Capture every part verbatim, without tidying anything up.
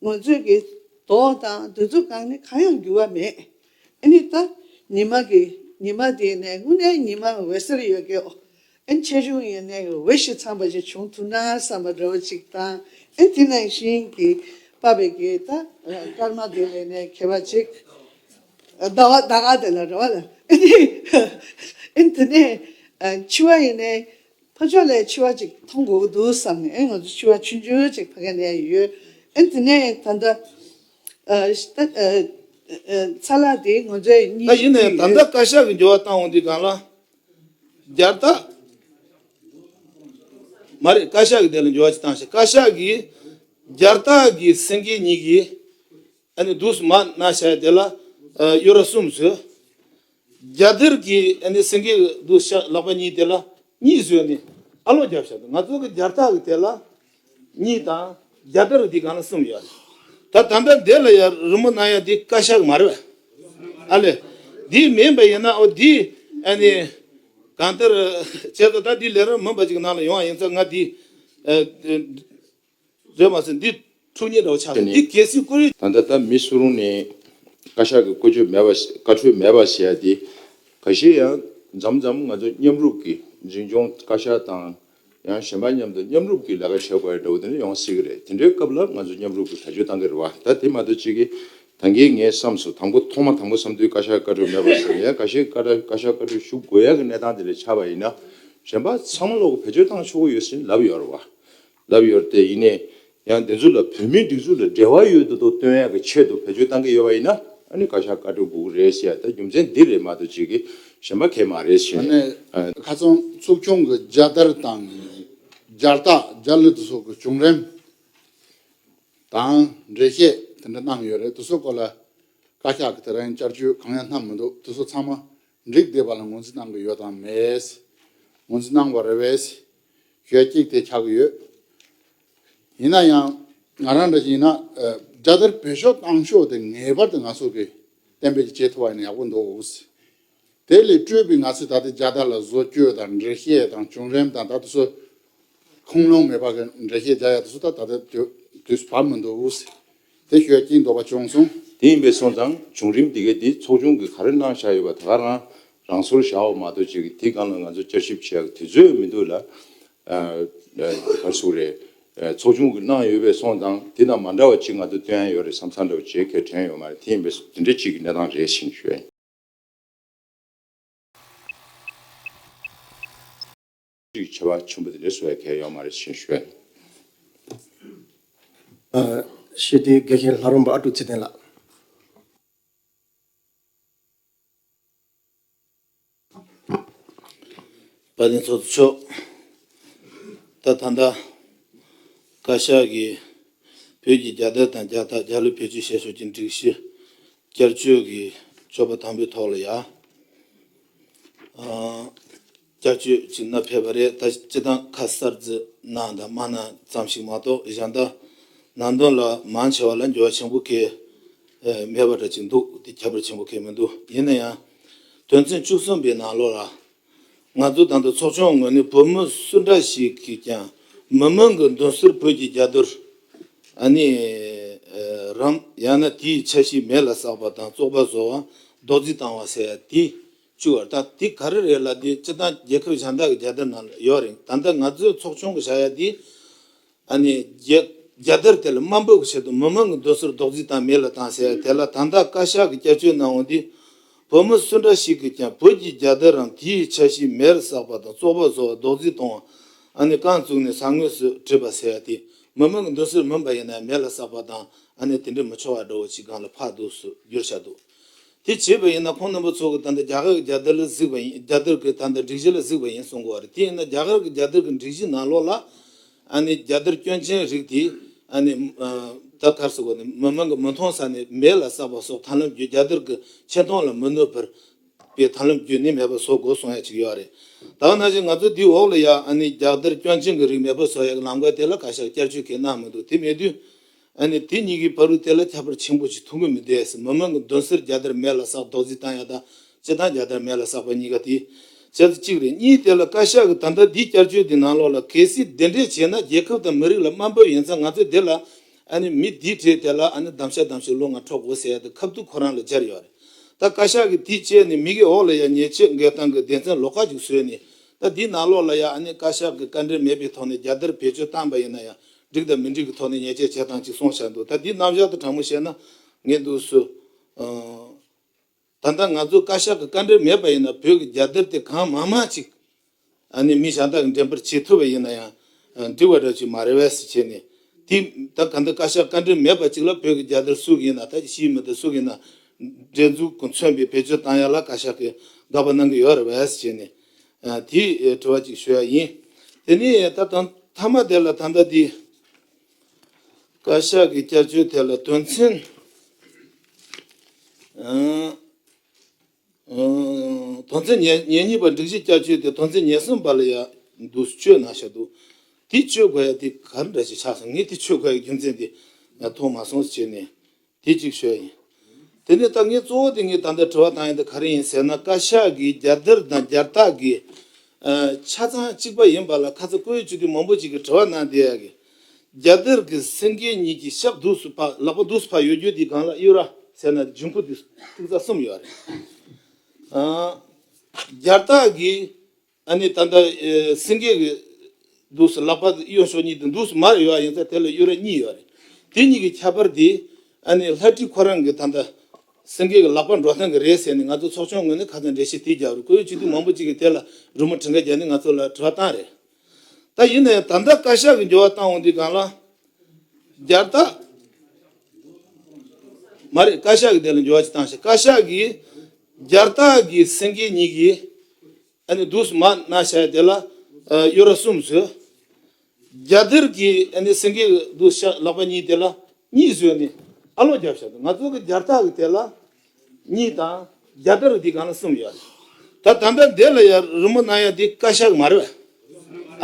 ང་ཚོས་ཀྱི་མདོག་དང་དེ་ཚོ་གང་ནི་གང་ཡང་འགྱུར་བ་མེད། ཨ་ནི་ད་ཉི་མ་གི་ཉི་མ་དེ་ནས་དངོས་གནས་ཉི་མ་འོད་ཟེར་ཡོད་ཀྱི། ཨ་ནི་ཆེ་ཆུང་ཡིན་ནའི་འོད་ཞིག་ཚང་པ་ཞིག་བྱུང་ཐུབ་ན་བསམ་པ་འདྲ་བོ་ཅིག་དང་། ཨ་ནི་དེ་ནང་བཞིན་གྱི་པ་བའི་གི་ད་སྐར་མ་དེ་ལས་ནས་ཁྱད་པར་ཅིག་ཟླ་བ་ཟླ་ག་དེ་ལ་རེ་བ་ལ། ཨ་ནི་ཨ་ནི་དེ་ནས་འཆི་བ་ཡིན་ནའི་ཕར་ཕྱོགས་ལ་འཆི་བ་ཅིག་མཐོང་དགོས་ཀྱི་འདུག་བསམ་ནས། ཨེ་ང་ཚོ་འཆི་བ་ཆུང་ཆུང་ཅིག་ཕ་གི་ནས་ཡོད། ཨེ་དེ་ནས་ད་ལྟ་ཨ་ཨ་ཚ་ལག་དེ་ང་ཚོའི་གཉིས་ད་ཡིན་ནའི་ད་ལྟ་བཀའ་ཤག་གི་འགྱུར་བ་བཏང་འོང་དུས་སྒང་ལ་རྒྱལ་རྟགས་མ་རེད། བཀའ་ཤག་གི་དེ་ལ་འགྱུར་བ་ཅིག་བཏང་ཤག་བཀའ་ཤག་གི་རྒྱལ་རྟགས་ཀྱི་སེང་གེ་གཉིས་ཀྱི་ཨ་ནི་འདུག་སེ་མར་ན་བྱས་དེ་ལ་ཨ་གཡུ་རལ་གསུམ་བཟོས། རྒྱལ་དར་གྱི་ཨ་ནི་སེང་གེ་འདུག་སེ་ལག་པ་གཉིས་དེ་ལ་གཉིས་བཟོས་ནས་ཨ་ལོ་བརྒྱབ་བཞག་ང་ཚོ་གི་རྒྱལ་རྟགས་ཀྱི་དེ་ལ་གཉིས་དང་རྒྱལ་དར་འདི་སྒང་ལ་གསུམ་ཡོད། ད་ད་ལྟ་འདི་ལ་ཡ་རི་མོ་གནང་ཡ་འདི་བཀའ་ཤག་མ་རེད་པས། ཨ་ལས། འདི་མིན་པ་ཡིན་ན་ཨོ་འདི་ཨ་ནི་གང་ལྟར་བྱས་ཙང་ད་འདི་ལས་རིམ་མིན་པ་ཅིག་ནང་ལ་ཡོང་བ་ཡིན་ཙང་ང་འདི་ཨ། རེད་མ་ཟད་འདི་འཁྲུག་ཉེས་འདྲ་བོ་ཆགས་ཤག་འདི་གལ་སྲིད་ཀུ་རེ། ད་ལྟ་ད་མི་སུ་རུང་ནས་བཀའ་ཤག་གི་བཀའ་ཆོས་མེད་པ་བཀའ་ཆོས་མེད་པ་ཟེར་ཡ་དེ་ཁ་ཤས་ཡང་མཚམས་མཚམས་ང་ཚོ་མཉམ་རུབ་ཀྱི་འཛིན་སྐྱོང་བཀའ་ཤག་དང་ཡང་གཞན་པ་མཉམ་དུ་མཉམ་རུབ་ཀྱི་ལས་ཀ་བྱེད་དགོས་ཡ་འདྲ་བོ་དེ་འདྲ་ཡོང་སྲིད་ཀྱི་རེད། དེ་འདྲའི་སྐབས་ལ་ང་ཚོ་མཉམ་རུབ་ཀྱི་བེད་སྤྱོད་བཏང་གི་རེད་བ། ད་དེ་མ་གཏོགས་གཅིག་གིས་ད་གིན་ངས་བསམ་སོང་། དང་པོ་ཐོག་མ་དང་པོ་བསམ་དུས་བཀའ་ཤག་བཀའ་ཆོས་མེད་པ་ཟེར་ཡ་ཁ་ཤས་བཀའ་ཤག་བཀའ་ཤག་བཀའ་ཆོས་ཞུ་དགོས་ཡ་གི་གནས་སྟངས་དེ་འདྲ་ཆགས་པ་ཡིན་ན་གཞན་པ་ཚང་མ་ལོག་གི་བེད་སྤྱོད་བཏང་ཆོག་གི་ཡོད་ཟེར་ལབ་ཡོད་རེད་བ། ལབ་ཡོད་དེ་ཡིན་ནའི་ཡང་དེ་ཚོ་ལ་བོད་མིའི་སྒྲིག་འཛུགས་ལ་འབྲེལ་བ་ཡོད་དུ་དོ་སྟོན་ཡག་གི་ཆེད་དུ་བེད་སྤྱོད་བཏང་གི་ཡོད་པ་ཡིན་ན་ཨ་ནི་བཀའ་ཤག་བཀའ་འཁྲོལ་དགོས་ཀྱི་རེད་ཟེར་ཡ་ད་རྒྱུ་མཚན་འདི་རེད་མ་གཏོགས་ཅིག་གི་གཞན་པ་གང་ཡང་མ་རེད་ཟེར། ཨ་ནི་ཨ། ཁ་སང་ཚོགས་ཆུང་གི་རྒྱལ་དར་དང་རྒྱལ་རྟགས་རྒྱལ་གླུ་དེ་ཚོ་གི་བྱུང་རིམ་དང་འགྲེལ་བཤད་དེ་འདྲ་གནང་ཡོད་རེད། དེ་ཚོ་སྐོར་ལ་བཀའ་ཤག་གི་དེ་རིང་བསྐྱར་བཅོས་གང་ཡང་གནང་མི་འདུག་དེ་ཚོ་ཚང་མ་འགྲིག་བསྡད་པ་ལ་ངོས་འཛིན་གནང་གི་ཡོད་དམ་མེད། ངོས་འཛིན་གནང་བ་རེད་པས། ཞུ་ཡ་གཅིག་དེ་ཆགས་ཀྱི་ཡོད། ཡིན་ན་ཡང་ང་རང་འདྲ་ཞིག་ཡིན་ན་ཨ་རྒྱལ་དར་བེད་སྤྱོད་བཏང་ཕྱོགས་དེ་ངེས་པར་དུ་ང་ཚོ་གིས་གཏན་འབེབས་བྱེད་ཐུབ་པ་ཡིན་ན་ཡག་པོ་འདུག་དེ་ལས་སྤྲོས་པའི་ང་ཚོས་ད་ལྟ་རྒྱལ་དར་ལ་བཟོ་བཅོས་དང་འགྲེལ་བཤད་དང་བྱུང་རིམ་དང་ད་དེ་ཚོ་ཁུངས་ལུང་མེད་པ་གི་འགྲེལ་བཤད་རྒྱག་ཡ་དེ་ཚོ་ད་ད་ལྟ་དུས་དུས་སུ་བབ་མི་འདུག་དེ་ཞུ་ཡ་གཅིག་འདོད་པ་བྱུང་སོང་། དེ་ཡིན་པས་སོང་ཙང་བྱུང་རིམ་དེ་གས་དེ་ཚོགས་ཆུང་གིས་ག་རེ་གནང་བཞག་ཡོད་པ་ད་ག་རང་རང་སོར་བཞག་པ་མ་གཏོགས་ཅིག་དེ་སྒང་ལ་ང་ཚོ་བསྐྱར་ཞིབ་བྱེད་ཡག་དུས་ཚོད་མི་འདུག་ལ། ཨ་ཨ་ག་རེ་ཟེར་དགོས་རེད། ཨ་ཚོགས་ཆུང་གིས་གནང་ཡོད་པས་སོང་ཙང་དེ་དང་མ་འདྲ་བ་ཅིག་ང་ཚོ་སྟོན་ཡ་ཡོད་རེད་བསམ་ས་འདྲ་བོ་ཅིག་གང་ཡང་དྲན་ཡོད་མ་རེད། དེ་ཡིན་པས་དེ་འདྲ་ཅིག་གི་གནས་སྟངས་རེད་ཞེས་ཞུ་ཡ་ཡིན། ཁྱད་པར་ཆེན་པོ་དེ་འདྲ་བཟོ་ཡ་གང་ཡང་ཡོད་མ་རེད་ཅེས་ཞུ་ཡ་ཡིན། ཨ། ཞུ་དེ་དགེ་བཤེས་ལྷ་རམས་པ་ཨ་ཀྲུག་ཚེ་བརྟན་ལགས། དཔལ་ལྡན་ཚོགས་གཙོ་མཆོག་ད་ད་ལྟ་བཀའ་ཤག་གིས་བོད་ཀྱི་རྒྱལ་དར་དང་རྒྱལ་རྟགས་རྒྱལ་གླུ་བེད་སྤྱོད་བྱེད་ཕྱོགས་ཀྱི་སྒྲིག་གཞི་བསྐྱར་བཅོས་ཀྱི་ཕྱོགས་པ་དང་པོའི་ཐོག་ལ་ཡ། ཨ། བསྐྱར་བཅོས་ཅིག་གནང་ཕེབས་པ་རེད། ད་སྤྱིར་བཏང་ཁ་གསར་རྩི་གནང་དང་མ་གནང་ཙམ་ཞིག་མ་གཏོགས་གཞན་དག་ནང་དོན་ལ་མང་ཆེ་བ་ལ་འགྱུར་བ་ཆེན་པོ་གང་ཡང་མེད་པ་འདྲ་ཅིག་འདུག་དེ་ཁྱད་པར་ཆེན་པོ་གང་ཡང་མི་འདུག་ཡིན་ན་ཡང་དོན་ཚན་བཅུ་གསུམ་པའི་ནང་ལོགས་ལ། ང་ཚོ་ད་ལྟ་ཚོགས་ཆུང་ངོས་ནས་བོད་མི་སུ་འདྲ་ཞིག་གིས་ཀྱང་མི་མང་གི་མདུན་སར་བོད་ཀྱི་རྒྱལ་དར་ཨ་ནི་ཨ་རམ་ཡང་ན་དེའི་ཆ་ཤས་མེ་ལ་བསྲེགས་པ་དང་བཙོག་པ་བཟོ་བ་རྡོག་རྫིས་བཏང་བ་ཟེར་ཡ་དེ་བཅུག་པ་རེད། ད་དེ་ག་རེ་རེད་ལབ་དུས་སྤྱིར་བཏང་རྒྱལ་ཁབ་གཞན་དག་གི་རྒྱལ་དར་ནང་ལ་ཡོད་རེད། ད་ལྟ་ང་ཚོའི་ཚོགས་ཆུང་གིས་བཞག་ཡ་དེ་ཨ་ནི་རྒྱལ་རྒྱལ་དར་དེ་ལ་དམའ་འབེབས་ཀྱི་ཆེད་དུ་མི་མང་གི་མདུན་སར་རྡོག་རྫིས་བཏང་མེ་ལ་བཏང་ཟེར་ཡ་དེ་ལ་ད་ལྟ་བཀའ་ཤག་གིས་བསྐྱར་བཅོས་གནང་འོང་དུས། བོད་མི་སུ་འདྲ་ཞིག་གིས་ཀྱང་བོད་ཀྱི་རྒྱལ་དར་རམ་དེའི་ཆ་ཤས་མེར་བསྲེགས་པ་དང་བཙོག་པ་བཟོ་བ་རྡོག་རྫིས་གཏོང་བ་ཨ་ནི་རྐང་བཙུགས་ནས་ས་ངོས་སུ་བྲིས་པ་ཟེར་ཡ་དེ་མི་མང་གི་མདུན་སར་མིན་པ་ཡིན་ན་མེ་ལ་བསྲེགས་པ་དང་ཨ་ནི་དེ་འདྲ་མི་ཆོག་པ་འདྲ་བོ་ཅིག་སྒང་ལ་ཕར་འདུག་སེ་བསྒྱུར་བཞག་འདུག་དེ་བྱས་པ་ཡིན་ན་ཁོང་རྣམ་པ་ཚོ་གིས་ད་ལྟ་རྒྱ་གར་གྱི་རྒྱལ་དར་ལ་གཟིགས་པ་ཡིན། རྒྱལ་དར་གྱི་ད་ལྟ་སྒྲིག་གཞི་ལ་གཟིགས་པ་ཡིན་གསུང་གི་ཡོད་རེད། དེ་ཡིན་ན་རྒྱ་གར་གྱི་རྒྱལ་དར་གྱི་སྒྲིག་གཞི་ནང་ལོགས་ལ་ཨ་ནི་རྒྱལ་དར་སྐྱོན་ཅན་རིགས་དེ་ཨ་ནི་ཨ་ད་ག་རེ་ཟེར་དགོས་རེད། མི་མང་གིས་མི་མཐོང་ས་ནས་མེ་ལ་བསྲེགས་པ་སོགས་ཐབས་ལམ་བརྒྱུད་རྒྱལ་དར་གྱི་ཆེ་མཐོང་ལ་མི་གནོད་པར་པའི་ཐབས་ལམ་བརྒྱུད་ནས་མེད་པ་བཟོ་དགོས་གསུང་ཡ་ཅིག་ཡོད་རེད། ད་ག་ནང་བཞིན་ང་ཚོ་འདིའི་འོག་ལ་ཡ་ཨ་ནི་རྒྱལ་དར་སྐྱོན་ཅན་གྱི་རིགས་མེད་པ་བཟོ་ཡ་གི་ལམ་ཁ་དེ་ལ་བཀའ་ཤག་བསྐྱར་བཅོས་གང་ཡང་གནང་མི་འདུག་དེ་མེད་དུས་ཨ་ནི་དེ་གཉིས་ཀྱི་བར་དུ་དེ་ལ་ཁྱད་པར་ཆེན་པོ་ཅིག་མཐོང་གི་མི་འདུག་ཟེར། མི་མང་གི་མདུན་སར་རྒྱལ་དར་མེ་ལ་བསྲེགས་རྡོག་རྫིས་བཏང་ཡ་དང་སྤྱིར་བཏང་རྒྱལ་དར་མེ་ལ་བསྲེགས་པ་གཉིས་ཀ་དེ་བྱས་ཙང་གཅིག་རེད། གཉིས་དེ་ལ་བཀའ་ཤག་གིས་ད་ལྟ་འདིའི་བསྐྱར་བཅོས་འདི་ནང་ལོགས་ལ་གལ་སྲིད་དེ་འདྲས་བྱས་ན་རྒྱལ་ཁབ་དང་མི་རིགས་ལ་དམའ་འབེབས་ཡིན་ཙང་ང་ཚོས་དེ་ལ་ ཨ་ནི་མི་འདིའི་གྲས་དེ་ལ་ཨ་ནི་གདམ་ཤ་གདམ་ཤ་ལོ་ལྔ་འཕྲོག་དགོས་ཟེར་ཡ་དེ་ཁ་ཐུག་ཁོ་རང་ལ་སྦྱར་ཡོད་རེད། ད་བཀའ་ཤག་གིས་དེ་བྱས་ནས་མི་གི་འོག་ལ་ཡ་ཉེས་ཆད་འགེལ་སྟངས་ཀྱི་སྡེ་ཚན་ལོགས་ཀ་ཅིག་བཟོས་ནས། ད་འདིའི་ནང་ལོགས་ལ་ཡ་ཨ་ནི་བཀའ་ཤག་གི་བཀའ་འདྲི་མེད་པའི་ཐོག་ནས་རྒྱལ་དར་བེད་སྤྱོད་བཏང་པ་ཡིན་ན་ཡང་འགྲིག་དང་མི་འགྲིག་གི་ཐོག་ནས་ཉེས་ཆད་བཅད་སྟངས་ཅིག་གསུངས་བཞག་འདུག་ད་འདིའི་རྣམ་གཞག་དེ་དྲང་མོ་བཤད་ན་ངས་འདུག་སུ། ད་ལྟ་ང་ཚོ་བཀའ་ཤག་གི་བཀའ་འདྲི་མེད་པ་ཡིན་ན་བོད་ཀྱི་རྒྱལ་དར་དེ་གང་མང་མང་ཅིག་ཨ་ནི་མི་གཞན་དག་གི་འགྲེམས་སྤེལ་བྱེད་ཐུབ་པ་ཡིན་ན་ཡང་འགྲིག་པ་འདྲ་ཅིག་མ་རེད་པས་ཟེར་བྱས་ནས། དེ་ད་ག་འདི་བཀའ་ཤག་བཀའ་འདྲི་མེད་པ་ཅིག་ལ་བོད་ཀྱི་རྒྱལ་དར་སུ་གི་ཡིན་ན། ད་ཕྱིའི་མི་དེ་སུ་གི་ཡིན་ན་འགྲན་འཛུགས་ཀྱི་མཚོན་པའི་བེད་སྤྱོད་བཏང་ཡ་ལ་བཀའ་ཤག་གིས་དགག་པ་གནང་གི་ཡོད་རེད་པས་ཟེར་བྱས་ནས། དེ་དྲི་བ་ཅིག་ཞུ་ཡ་ཡིན། དེ་ནས་ད་དང་མཐའ་མ་དེ་ལ་ད་ལྟ་དེ་བཀའ་ཤག་གི་བསྐྱར་བཅོས་དེ་ལ་དོན་ཚན། དོན་ཚན་ཉེར་ཉེར་གཉིས་པ་སྒྲིག་གཞི་བསྐྱར་བཅོས་དེ་དོན་ཚན་ཉེར་གསུམ་པ་ལ་ཡང་འདུག་བཅོས་གནང་བཞག་འདུག་དེ་བཅོས་དགོས་ཡ་དེ་ག་རེ་འདྲ་ཞིག་ཆགས་སོང་། ངས་དེ་བཅོས་དགོས་ཡ་རྒྱུ་མཚན་དེ་ཡང་མཐོང་མ་སོང་ཟེར་ནས་དེ་གཅིག་ཤོད་ཡིན། དེ་ནས་ད་ངས་གཙོ་བོ་དེ་ངས་ད་ལྟ་དྲི་བ་བཏང་ཡ་དེ་ག་རེ་ཡིན་ཟེར་ན། བཀའ་ཤག་གིས་རྒྱལ་དར་དང་རྒྱལ་རྟགས་ཀྱི་ཨ་ཆ་ཚང་གཅིག་པ་ཡིན་པ་ལ་ཁ་ཚ་བཀུར་འོས་སྤྱི་འཐུས་མང་པོ་ཅིག་གིས་དྲི་བ་གནང་བསྡད་ཡ་གི། རྒྱལ་དར་གྱི་སེང་གེ་གཉིས་ཀྱི་ཞབས་འདུག་སུ་ཕར་ལག་པ་འདུག་སུ་ཕར་གཡོ་རྒྱུ་དེ་སྒང་ལ་གཡོ་ར་ཟེར་ན་འབྱུང་ཁུངས་དེ་ཏོག་ཙམ་གསུམ་ཡོད་རེད། ཨ་རྒྱལ་རྟགས་ཀྱི་ཨ་ནི་ད་ལྟ་ཨེ་སེང་གེ་གི་འདུག་སུ་ལག་པ་གཡོ་ཕྱོགས་གཉིས་དེ་འདུག་སུ་མར་གཡོ་བ་ཡིན་ཙང་དེ་ལ་གཡོ་ར་གཉིས་ཡོད་རེད། དེ་གཉིས་ཀྱི་ཁྱད་པར་དེ་ཨ་ནི་ལྷ་བྲིས་ཁོ་རང་གི་ད་ལྟ་སེང་གེ་གི་ལག་པ་འགྲོ་སྟངས་ཀྱི་རེད་ཟེར་ནས་ང་ཚོ་ཚོགས་ཆུང་ངོས་ནས་ཁ་སང་འགྲེལ་བཤད་དེ་རྒྱབ་རེད། བཀུར་འོས་སྤྱི་འཐུས་མང་པོ་ཅིག་གིས་དེ་ལ་རི་མོ་བྲིས་འགའ་རྒྱབ་ནས་ང་ཚོ་ལ་དྲི་བ་བཏང་རེད། ད་ཡིན་ན་ཡང་ད་ལྟ་བཀའ་ཤག་གིས་འགྱུར་བ་བཏང་འོང་དུས་སྒང་ལ་རྒྱལ་རྟགས་མ་རེད། བཀའ་ཤག་གིས་དེ་ལ་འགྱུར་བ་ཅིག་བཏང་ཤག་བཀའ་ཤག་གིས་རྒྱལ་རྟགས་ཀྱི་སེང་གེ་གཉིས་ཀྱིས་ཨ་ནི་འདུག་སུ་མར་གནང་བཞག་ཡ་དེ་ལ་ཨ་གཡོ་ར་གསུམ་བཟོས། རྒྱལ་དར་གྱི་ཨ་ནི་སེང་གེ་འདུག་ཤ་ལག་པ་གཉིས་དེ་ལ་གཉིས་བཟོས་ནས་ཨ་ལོག་བརྒྱབ་བཞག་འདུག་ང་ཚོ་གི་རྒྱལ་རྟགས་ཀྱི་དེ་ལ་གཉིས་དང་རྒྱལ་དར་འདི་སྒང་ལ་གསུམ་ཡོད། ད་ད་ལྟ་འདི་ལ་ཡ་རི་མོ་གནང་ཡ་འདི་བཀའ་ཤག་མ་རེད་པས།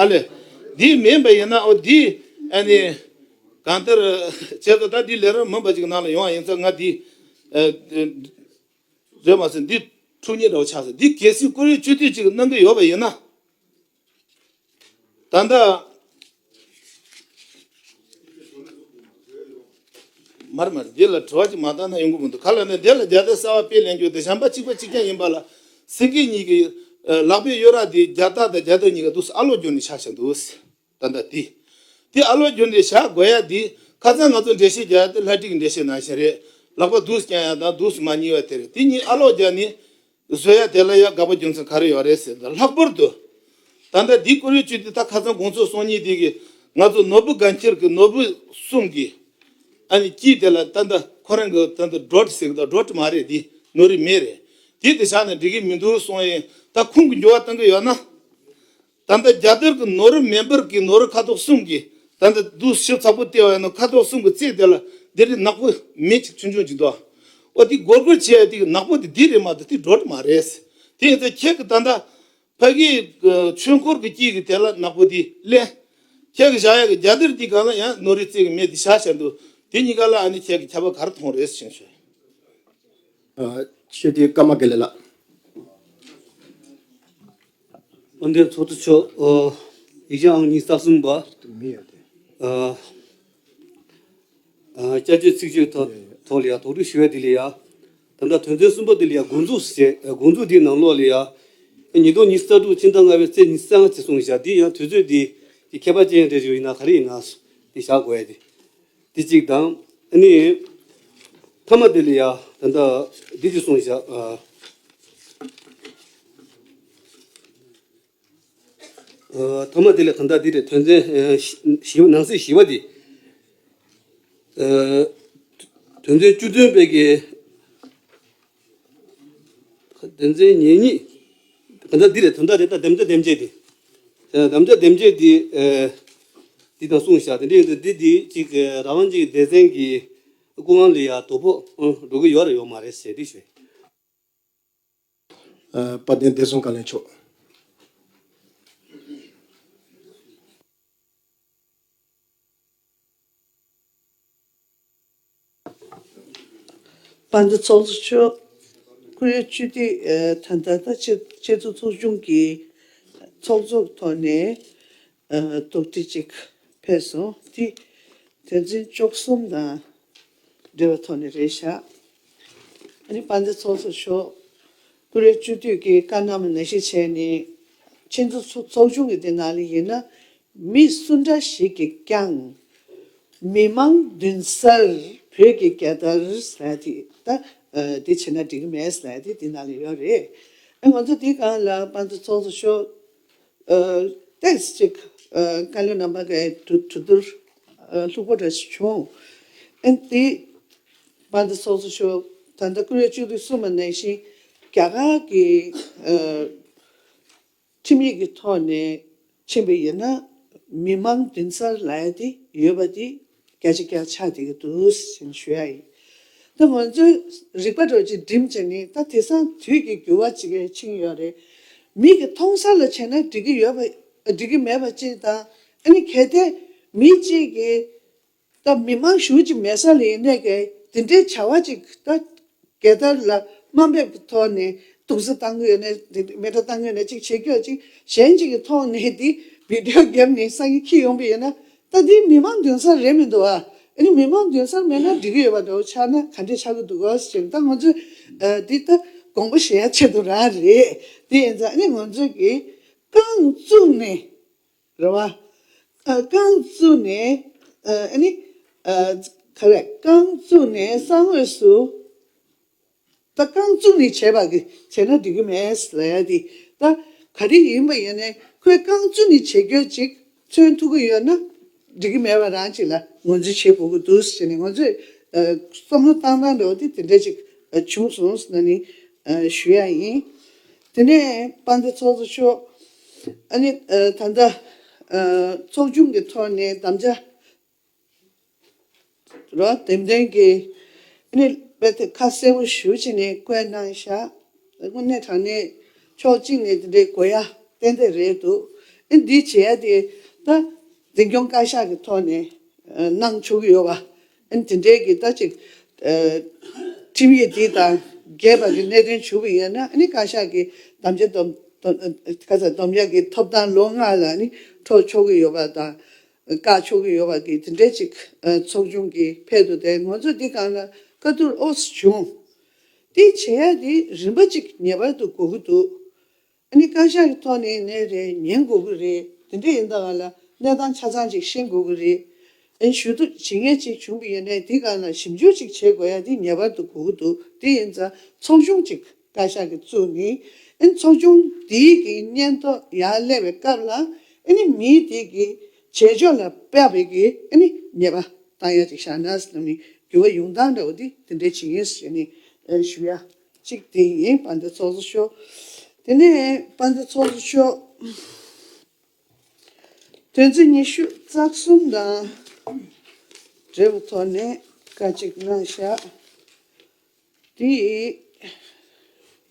ཨ་ལས། འདི་མིན་པ་ཡིན་ན་ཨོ་འདི་ཨ་ནི་གང་ལྟར་བྱས་ཙང་ད་འདི་ལས་རིམ་མིན་པ་ཅིག་ནང་ལ་ཡོང་བ་ཡིན་ཙང་ང་འདི་ཨ་རེད་མ་ཟེར། འདི་འཁྲུག་ཉེས་འདྲ་བོ་ཆགས་ཟེར། འདི་གལ་སྲིད་བཀུར་འོས་སྤྱི་འཐུས་ཅིག་གནང་གི་ཡོད་པ་ཡིན་ན། ད་ལྟ་མར་མར་འདི་ལ་དྲི་བ་ཅིག་མ་བཏང་ན་ཡོང་གི་མི་འདུག་ག་ལ་ནས་འདི་ལ་རྒྱལ་དར་གསར་པ་དཔེ་ལེན་རྒྱུ་དེ་གཞན་པ་གཅིག་པ་གཅིག་རྐྱང་ཡིན་པ་ལ་སེང་གེ་གཉིས་ཀྱི་ལག་པའི་གཡོ་ར་དེ་རྒྱལ་རྟགས་དང་རྒྱལ་དར་གཉིས་ཀ་འདུག་སེ་ཨ་ལོག་བསྒྱུར་ནས་བཞག་བཞག་འདུག་ད་ལྟ་དེ་དེ་ཨ་ལོག་བསྒྱུར་ནས་བཞག་དགོས་ཡ་དེ་ཁ་སང་ང་ཚོ་འགྲེལ་བཤད་རྒྱག་ཡ་དེ་ལྷ་བྲིས་ཀྱི་འགྲེལ་བཤད་ནང་བཞིན་རེད། ལག་པ་འདུག་སེ་བརྐྱང་ཡ་དང་འདུག་སེ་མར་གཉིས་པ་དེ་རེད། དེ་གཉིས་ཨ་ལོག་རྒྱག་ནས། བཟོ་ཡ་དེ་ལ་ཡ་དགག་པ་རྒྱུ་མཚན་ག་རེ་ཡོད་རེད་ཟེར་ན། ལྷག་པར་དུ་ད་ལྟ་འདི་བཀུར་འོས་སྤྱི་འཐུས་ད་ཁ་སང་དགོང་ཚོགས་སོང་ཉིན་དེ་གི་ང་ཚོ་ནོར་བུ་དགའ་འཁྱིལ་གྱི་ནོར་བུ་གསུམ་གྱི་ཨ་ནི་དཀྱིལ་དེ་ལ་ད་ལྟ་ཁོ་རང་གི་ད་ལྟ་སྒྲོ་ཟེར་གི་ད་སྒྲོ་མ་རེད། འདི་ནོར་རི་མེ་རེད། དེ་དེ་བཞག་ན་འགྲིག་གི་མི་འདུག་གསུངས་ཡིན། ད་ཁོང་གི་འགྱུར་བ་གཏང་གི་ཡོད་ན། ད་ལྟ་རྒྱ་དར་གྱི་ནོར་བུ་མེ་འབར་གྱི་ནོར་བུ་ཁ་དོག་གསུམ་གྱི་ད་ལྟ་འདུག་ཞིབ་ཚགས་པོ་བལྟས་པ་ཡིན་ན་ཁ་དོག་གསུམ་གྱི་རྩེ་དེ་ལ་འདི་རི་ནག་པོ་མེ་གཅིག་ཆུང་ཆུང་གཅིག་འདུག་ཨོ་དེ་སྒོར་སྒོར་བྱས་ཡ་དེ་གི་ནག་པོ་དེ་འདི་རེད་མ་གཏོགས་དེ་སྒྲོ་མ་རེད། དེ་ཡིན་ཙང་ཁྱེད་ཀྱི་ད་ལྟ་ཕ་གིའི་ཆོས་འཁོར་གྱི་དཀྱིལ་གྱི་དེ་ལ་ནག་པོ་དེ་ལེན། ཁྱེད་ཀྱི་བཞག་ཡ་གི་རྒྱ་དར་དེ་གང་ལ་ཡང་ནོར་རི་རྩེ་གི་མེ་དེ་བཞག་བཞག་འདུག་དེ་གཉིས་ཀ་ལ་ཨ་ནི་ཁྱེད་ཀྱི་ཁྱད་པར་ག་རེ་མཐོང་རེད་ཞེས་ཞུ། ཨ་ཆོས་དེ་ཀརྨ་དགེ་ལེགས་ལགས། དཔལ་ལྡན་ཚོགས་གཙོ་མཆོག་ཨོ། ཡིག་ཆ་ཨང་ཉི་ཤུ་རྩ་གསུམ་པ། མི་ཡོད་དེ། ཨ། ཨ། བསྐྱར་བཅོས་ཚིག་བརྗོད་ཐོག་ཐོག་ལ་ཡང་དོགས་འདྲི་ཞུ་བ་དེ་ལ་ཡང་། ད་ལྟ་དོན་ཚན་གསུམ་པ་དེ་ལ་ཡང་འགོ་འཛུགས་བྱས། འགོ་འཛུགས་དེའི་ནང་ལོགས་ལ་ཡང་། ཉིས་སྟོང་ཉི་ཤུ་རྩ་དྲུག་ཕྱི་ཟླ་ལྔ་པའི་ཚེས་ཉི་ཤུ་རྩ་ལྔ་ཅེས་གསུངས་བཞག་དེ་ཡང་དུས་ཚོད་དེ་དེ་ཁྱད་པར་ཅན་རེ་རེ་ཡིན་ན་ག་རེ་ཡིན་ན་དེ་བཞག་དགོས་ཡ་དེ། དེ་གཅིག་དང་། ཨ་ནི། མཐའ་མ་དེ་ལ་ཡང་ད་ལྟ་འདི་ཅིག་གསུངས་བཞག་ཨ། ཨ། མཐའ་མ་དེ་ལ་གང་ལྟར་འདི་རེད། དོན་ཚན་ཨ་བཞི་བཞི་ནང་གསེས་བཞི་པ་དེ། ཨ། དོན་ཚན་བཅུ་བདུན་པའི་གི་དོན་ཚན་ཉེར་གཉིས། གང་ལྟར་འདི་རེད། དོན་དག་རེད། ད་དམ་བཅའ་དེབ་འབྱེད་དེ། ཨ། དམ་བཅའ་དེབ་འབྱེད་དེ། ཨ། འདི་དང་གསུངས་བཞག་དེ་འདྲ་ཡིན་ཙང་འདི་འདི་གཅིག་ཨ་རང་དབང་གཅིག་སྡེ་ཚན་གྱི་སྐུ་དབང་ལ་ཡང་དོ་ཕོག་འགྲོ་གི་ཡོད་རེད་ཡོད་མ་རེད་ཟེར་འདི་ཞུ། ཨ། དཔལ་ལྡན་བདེ་སྲུང་བཀའ་བློན་མཆོག་དཔལ་ལྡན་ཚོགས་གཙོ་མཆོག་བཀུར་འོས་སྤྱི་འཐུས། ཨ། ད་ལྟ་ད་ཆེ་ཆེས་མཐོའི་ཚོགས་ཆུང་གི་ཚོགས་གཙོ་ཐོག་ནས་ཨ་དོགས་འདྲི་ཅིག་ཕེབས་སོང་། དེ་ དོན་ཚན་བཅུ་གསུམ་དང་འབྲེལ་བའི་ཐོག་ནས་རེད་ཤག་ཨ་ནི་དཔལ་ལྡན་ཚོགས་གཙོ་མཆོག་ཀུ་རེ་བཅུ་དུས་ཀྱི་བཀའ་གནང་བ་ནང་བཞིན་བྱས་ནས་ཆེས་མཐོའི་ཚོགས་ཆུང་གི་དེ་ནང་ལ་ཡིན་ན་མི་སུ་འདྲ་ཞིག་གིས་ཀྱང་མི་མང་མདུན་སར་བོད་ཀྱི་རྒྱལ་དར་ཟེར་དེ་ད་དེ་བྱས་ན་འགྲིག་གི་མེད་ཟེར་དེ་དེ་ནང་ལ་ཡོད་རེད། ཨ་ང་ཚོ་དེའི་སྒང་ལ་དཔལ་ལྡན་ཚོགས་གཙོ་མཆོག་ཏེས་ཅིག་བཀའ་བློན་རྣམ་པ་གའི་གྲོས་གྲོས་བསྡུར་ལྷུག་པོ་འདྲ་ཞིག་བྱུང་། ཨན་ཏེ་དཔལ་ལྡན་ཚོགས་གཙོ་མཆོག་ད་ལྟ་ཀུ་རེ་བཅུ་དུས་གསུམ་པ་ནང་བཞིན་རྒྱ་གར་གྱི་ཁྲིམས་ཡིག་གི་ཐོག་ནས་ཕྱིན་པ་ཡིན་ན་མི་མང་མདུན་སར་ལབ་ཡ་དེ་ཡོད་པ་དེ་བརྒྱ་ཆ་བརྒྱ་ཆགས་བསྡད་ཀྱི་འདུག་ཟེར་ཞུ་ཡ་ཡིན། ད་ང་ཚོའི་རིག་པ་འདྲ་ཅིག་འགྲིམ་བྱས་ནས་ད་དེང་སང་དུས་ཀྱི་འགྱུར་བ་ཅིག་ཕྱིན་ཡོད་རེད། མི་གི་མཐོང་སར་ལ་བྱས་ན་འགྲིག་གི་ཡོད་པ་འགྲིག་གི་མེད་པ་ཅིག་དང་ཨ་ནི་གལ་ཏེ་མི་གཅིག་གིས་ད་མི་མང་ཞུ་ཅིག་མེད་ས་ལ་ཡིན་ནས་གལ་དེ་འདྲའི་བྱ་བ་ཅིག་ད་རྒྱལ་དར་ལ་དམའ་འབེབས་ཀྱི་ཐོག་ནས་དུག་རྩི་བཏང་གི་ཡོད་ནས་དེ་མེ་དྲ་བཏང་གི་ཡོད་ནས་ཅིག་བྱེད་རྒྱུ་ཅིག་གཞན་ཅིག་གི་ཐོག་ནས་དེ་བི་ཌི་ཡོ་བརྒྱབ་ནས་སང་ཉིན་འཁྱེར་ཡོང་པ་ཡིན་ན། ད་འདི་མི་མང་མདུན་སར་རེད་མི་འདུག་ཨ། ཨ་ནི་མི་མང་མདུན་སར་མེད་ན་འགྲིག་གི་ཡོད་པ་འདྲ་བོ་ཆགས་ན་ག་འདྲས་ཆགས་ཀྱི་འདུག་གོ་ཟེར་ནས་ད་ང་ཚོས་འདི་ད་དགོངས་པ་བཞེས་ཡ་ཆེད་དུ་རང་རེད། དེ་ཡིན་ཙང་ཨ་ནི་ང་ཚོས་ཀྱི་རྐང་བཙུགས་ནས་རེད་བ། རྐང་བཙུགས་ནས་ཨ་ནི་ག་རེ་རྐང་བཙུགས་ནས་གསང་འོས་སུ། ད་རྐང་བཙུགས་ནས་བྱས་པ་གི་བྱས་ན་འགྲིག་གི་མེད་ལབ་ཡ་དེ་ད་ག་རེ་ཡིན་པ་ཡིན་ནའི་ཁོས་རྐང་བཙུགས་ནས་བྱེད་རྒྱུ་ཅིག་མཚོན་ཐུབ་ཀྱི་ཡོད་ན་འགྲིག་གི་མེད་པ་རང་ཅིག་ལ་ངོས་འཛིན་བྱེད་དགོས་ཀྱི་འདུག་ཟེར་ནས་ང་ཚོས་བསམ་བློ་བཏང་སྟངས་འདྲ་བོ་དེ་དེ་འདྲ་ཅིག་བྱུང་སོང་ཟེར་ནས་ཞུ་ཡ་ཡིན། དེ་ནས་དཔལ་ལྡན་ཚོགས་གཙོ་མཆོག་ཨ་ནི་ད་ལྟ་ཚོགས་ཆུང་གི་ཐོག་ནས་དམ་བཅའ། རོ་དེ་འདྲའི་གི་ཨ་ནི་དཔེ་དེ་ཁ་གསལ་པོ་ཞུ་བྱས་ནས་བཀོད་གནང་ཤག་དངོས་གནས་དྲང་གནས་ཕྱོགས་གཅིག་ནས་དེ་འདྲའི་དགོས་ཡ་ཏན་ཏན་རེད་འདུག་ཨ་འདི་བྱེད་ཡ་དེ་ད་འཛིན་སྐྱོང་བཀའ་ཤག་གི་ཐོག་ནས་གནང་ཆོག་གི་ཡོད་པ། ཨ་དེ་འདྲའི་གི་ད་ཅིག་ཁྲིམས་ཡིག་འདི་དང་འགལ་བ་གི་གནད་དོན་བྱུང་བ་ཡིན་ན་ཨ་ནི་བཀའ་ཤག་གི་དམ་བཅའ་སྡོམ་སྡོམ་ཁ་ཚ་སྡོམ་ཡ་གི་ཐོབ་ཐང་ལོ་ལྔ་ལ་ཨ་ནི་འཕྲོག་ཆོག་གི་ཡོད་པ་དང་། བཀག་ཆོག་གི་ཡོད་པ་གི་དེ་འདྲའི་ཅིག་ཚོགས་ཆུང་གི་ཕེབས་འདུག་དེ་ང་ཚོ་འདི་སྒང་ལ་བཀའ་བསྡུར་ཨོ་ཙི་བྱུང་། དེ་བྱེད་ཡ་དེ་རིམ་པ་ཅིག་ངེས་པར་དུ་དགོས་ཀྱི་འདུག་ཨ་ནི་བཀའ་ཤག་གི་ཐོག་ནས་ནས་རེད་ཉན་དགོས་ཀྱི་རེད། དེ་འདྲ་ཡིན་ད་ག་ལ་གནས་སྟངས་ཆ་ཚང་ཅིག་ཤེས་དགོས་ཀྱི་རེད། ཨ་ནི་ཞུ་གཏུག་བྱེད་མཁན་ཅིག་བྱུང་བ་ཡིན་ནའི་དེ་སྒང་ལ་ཞིབ་འཇུག་ཅིག་བྱེད་དགོས་ཡ་དེ་ངེས་པར་དུ་དགོས་ཀྱི་འདུག་དེ་ཡིན་ཙང་ཚོགས་ཆུང་ཅིག་བཀའ་ཤག་གིས་བཙུགས་ནས་ཨ་ནི་ཚོགས་ཆུང་དེའི་གི་སྙན་ཐོ་ཡར་སླེབས་པའི་སྐབས་ལ་ཨ་ནི་མིའི་དེ་གི་བྱེད་ཕྱོགས་ལ་དཔག་པའི་གི་ཨ་ནི་ཉེས་པ་བཏང་ཡ་ཅིག་བཞག་ན་ཟེར་ནས་འགྱུར་བ་ཡོང་སྟངས་འདྲ་བོ་དེ་དེ་འདྲའི་བྱེད་ངེས་ཟེར་ནས་ཨ་ཞུ་ཡ་གཅིག་དེ་ཡིན། དཔལ་ལྡན་ཚོགས་གཙོ་མཆོག་དེ་ནས་དཔལ་ལྡན་ཚོགས་གཙོ་མཆོག་དོན་ཚན་ཉི་ཤུ་རྩ་གསུམ་དང་འབྲེལ་བའི་ཐོག་ནས་བཀའ་གཅིག་གནང་བཞག་དེ་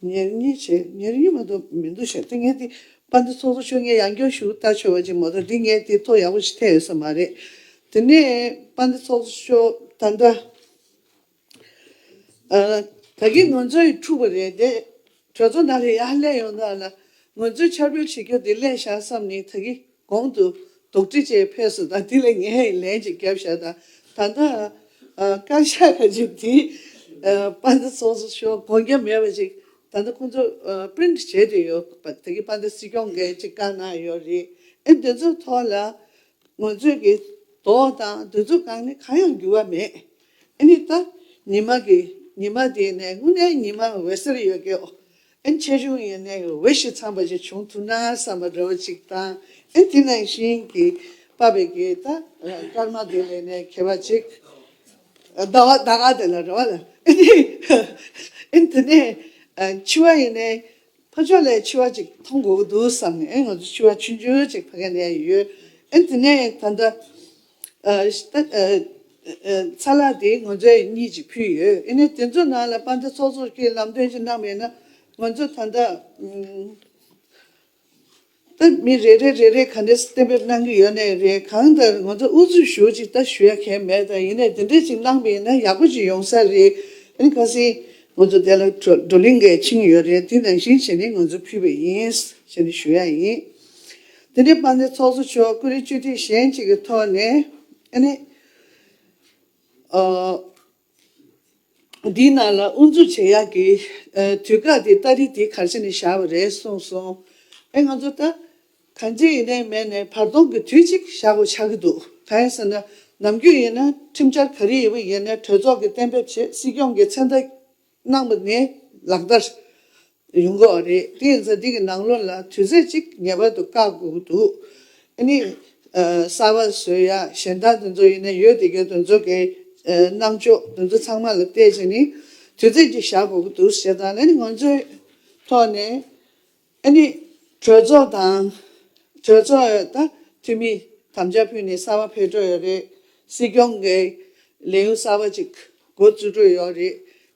ཉེར་གཉིས་བྱས་ཉེར་གཉིས་མ་གཏོགས་མི་འདུག་ཤག་དེ་ངས་དེ་དཔལ་ལྡན་ཚོགས་གཙོ་མཆོག་ངས་ཡང་བསྐྱར་ཞུ་ལྟ་ཆོག་པ་ཅིག་མ་གཏོགས་འདི་ངས་དེ་ཐོ་ཡག་པོ་ཞིག་འཐེན་ཡོད་ས་མ་རེད། དེ་ནས་དཔལ་ལྡན་ཚོགས་གཙོ་མཆོག་ད་ལྟ་ཨ་ད་གིན་ང་ཚོ་ཡི་འཁྲུག་པ་རེད་དེ་གྲོས་ཚོགས་ནང་ལ་ཡར་སླེབས་ཡོང་ད་ལ་ང་ཚོས་འཆར་འབུལ་བྱེད་རྒྱུ་དེ་ལེན་བཞག་བསམ་ནས་ད་གིན་གོང་དུ་དོགས་འདྲི་བྱས་ཕེབས་སོང་། ད་འདི་ལ་ངས་ལན་ཅིག་བརྒྱབ་བཞག་ད་ད་ལྟ་ཨ་བཀའ་ཤག་ག་ཅིག་དེ་ཨ་དཔལ་ལྡན་ཚོགས་གཙོ་མཆོག་དགོངས་འགལ་མེད་པ་ཅིག་ད་ལྟ་ཁོང་ཚོ་ཨ་པི་རིན་ཊི་བྱས་ཏེ་ཡོད་པ་ད་གིན་དཔལ་ལྡན་སྲིད་སྐྱོང་གིས་ཅིག་བཀའ་གནང་ཡོད་རེད། ཨེ་འདི་ཚོའི་ཐོག་ལ་ང་ཚོས་ཀྱི་དོགས་དང་འདི་ཚོ་གང་ནས་གང་ཡང་འགྱུར་བ་མེད། ཨ་ནི་ད་ཉི་མ་གི་ཉི་མ་དེ་ནས་དངོས་གནས་ཉི་མ་འོད་ཟེར་ཡོད་ཀྱི་ཨ་ནི་ཆེ་ཆུང་ཡིན་ནའི་འོད་ཞིག་ཚང་པ་ཞིག་བྱུང་ཐུབ་ན་བསམ་པ་འདྲ་བོ་ཅིག་དང་ཨ་ནི་དེ་ནང་བཞིན་གྱི་པ་བའི་གི་ད་སྐར་མ་དེ་ལས་ནས་ཁྱད་པར་ཅིག་ཟླ་བ་ཟླ་ག་དེ་ལ་རེ་བ་ལ་ཨ་ནི་ཨ་ནི་དེ་ནས་འཆི་བ་ཡིན་ནའི། ཕར་ཕྱོགས་ལ་འཆི་བ་ཅིག་མཐོང་དགོས་ཀྱི་འདུག་བསམ་ནས་ཨེ་ང་ཚོ་འཆི་བ་ཆུང་ཆུང་ཅིག་ཕ་གི་ནས་ཡོད། ཨེ་དེ་ནས་ད་ལྟ་ཨ་ད་ཨ་ཨ་ཚ་ལག་དེ་ང་ཚོས་གཉིས་ཅིག་ཕུལ་ཡོད། ཨེ་ནས་དེ་ཚོ་ནང་ལ་དཔལ་ལྡན་ཚོགས་གཙོ་གིས་ལམ་སྟོན་ཅིག་གནང་བ་ཡིན་ན་ང་ཚོ་ད་ལྟ་ཨུམ་ད་མི་རེ་རེ་རེ་རེ་ག་འདྲས་གཏན་འབེབས་གནང་གི་ཡོད་ནའི་རེད། གང་ལྟར་ང་ཚོ་ཨུ་ཚུགས་ཞུ་ཅིག་ད་ཞུ་ཡ་གང་ཡང་མེད། ད་ཡིན་ནའི་དེ་འདྲས་ཅིག་གནང་བ་ཡིན་ན་ཡག་པོ་ཅིག་ཡོང་ས་རེད། ཨེ་ནས་ཁ་སང་ང་ཚོ་དེ་ལ་བགྲོ་བགྲོ་གླེང་འགའ་ཕྱིན་ཡོད་རེད། དེ་ནང་བཞིན་བྱས་ནས་ང་ཚོ་ཕུལ་བ་ཡིན་ཞེས་ནས་ཞུ་ཡ་ཡིན། དེ་ནས་དཔལ་ལྡན་ཚོགས་གཙོ་མཆོག་ཀུ་རེ་བཅུ་དུས་གཞན་གཅིག་གི་ཐོག་ནས་ཨ་ནི་ ཨ། འདིའི་ནང་ལ་དབུ་འཛུགས་བྱེད་ཡག་གི་ཨ་དུས་བཀག་དེ་ཏ་རིག་དེ་ག་རེ་བྱས་ནས་བཞག་པ་རེད་གསུངས་སོང་། ཨེ་ང་ཚོ་ད་གང་ཅི་ཡིན་ནའི་མེད་ནའི་བར་སྟོང་གི་དུས་གཅིག་བཞག་དགོས་ཆགས་ཀྱི་འདུག་གང་ཡིན་ཟེར་ན་ནམ་རྒྱུན་ཡིན་ན་ཁྲིམས་འཆར་ག་རེ་ཡོད་པ་ཡིན་ནའི་གྲོས་ཚོགས་ཀྱིས་གཏན་འབེབས་བྱས་སྲིད་སྐྱོང་གིས་མཚན་རྟགས་གནང་བ་ནས་ལག་བསྟར་ཡོང་གི་ཡོད་རེད། དེ་ཡིན་ཙང་འདི་གི་ནང་ལོགས་ལ་དུས་ཚོད་ཅིག་ངེས་པར་དུ་བཀག་དགོས་ཀྱི་འདུག་ཨ་ནི་ཨ་གསར་པ་བཟོ་ཡ་གཞན་དག་དེ་ཚོ་ཡིན་ན་ཡོད་དེ་གའི་དེ་ཚོ་གི་ཨ་གནང་ཕྱོགས་དེ་ཚོ་ཚང་མ་ལ་བལྟས་བྱས་ནས་དུས་ཚོད་ཅིག་བཞག་དགོས་ཀྱི་འདུག་ཞེས་དང་ཨ་ནི་ང་ཚོའི་ཐོག་ནས། ཨ་ནི་གྲོས་ཚོགས་དང་། གྲོས་ཚོགས་ད་འཐུས་མི་དམ་བཅའ་ཕུལ་ནས་གསར་པ་ཕེབས་འགྲོ་ཡོད་རེད། སྲིད་སྐྱོང་གི་ལས་ཡུན་གསར་པ་ཅིག་འགོ་བཙུགས་འགྲོ་ཡོད་རེད།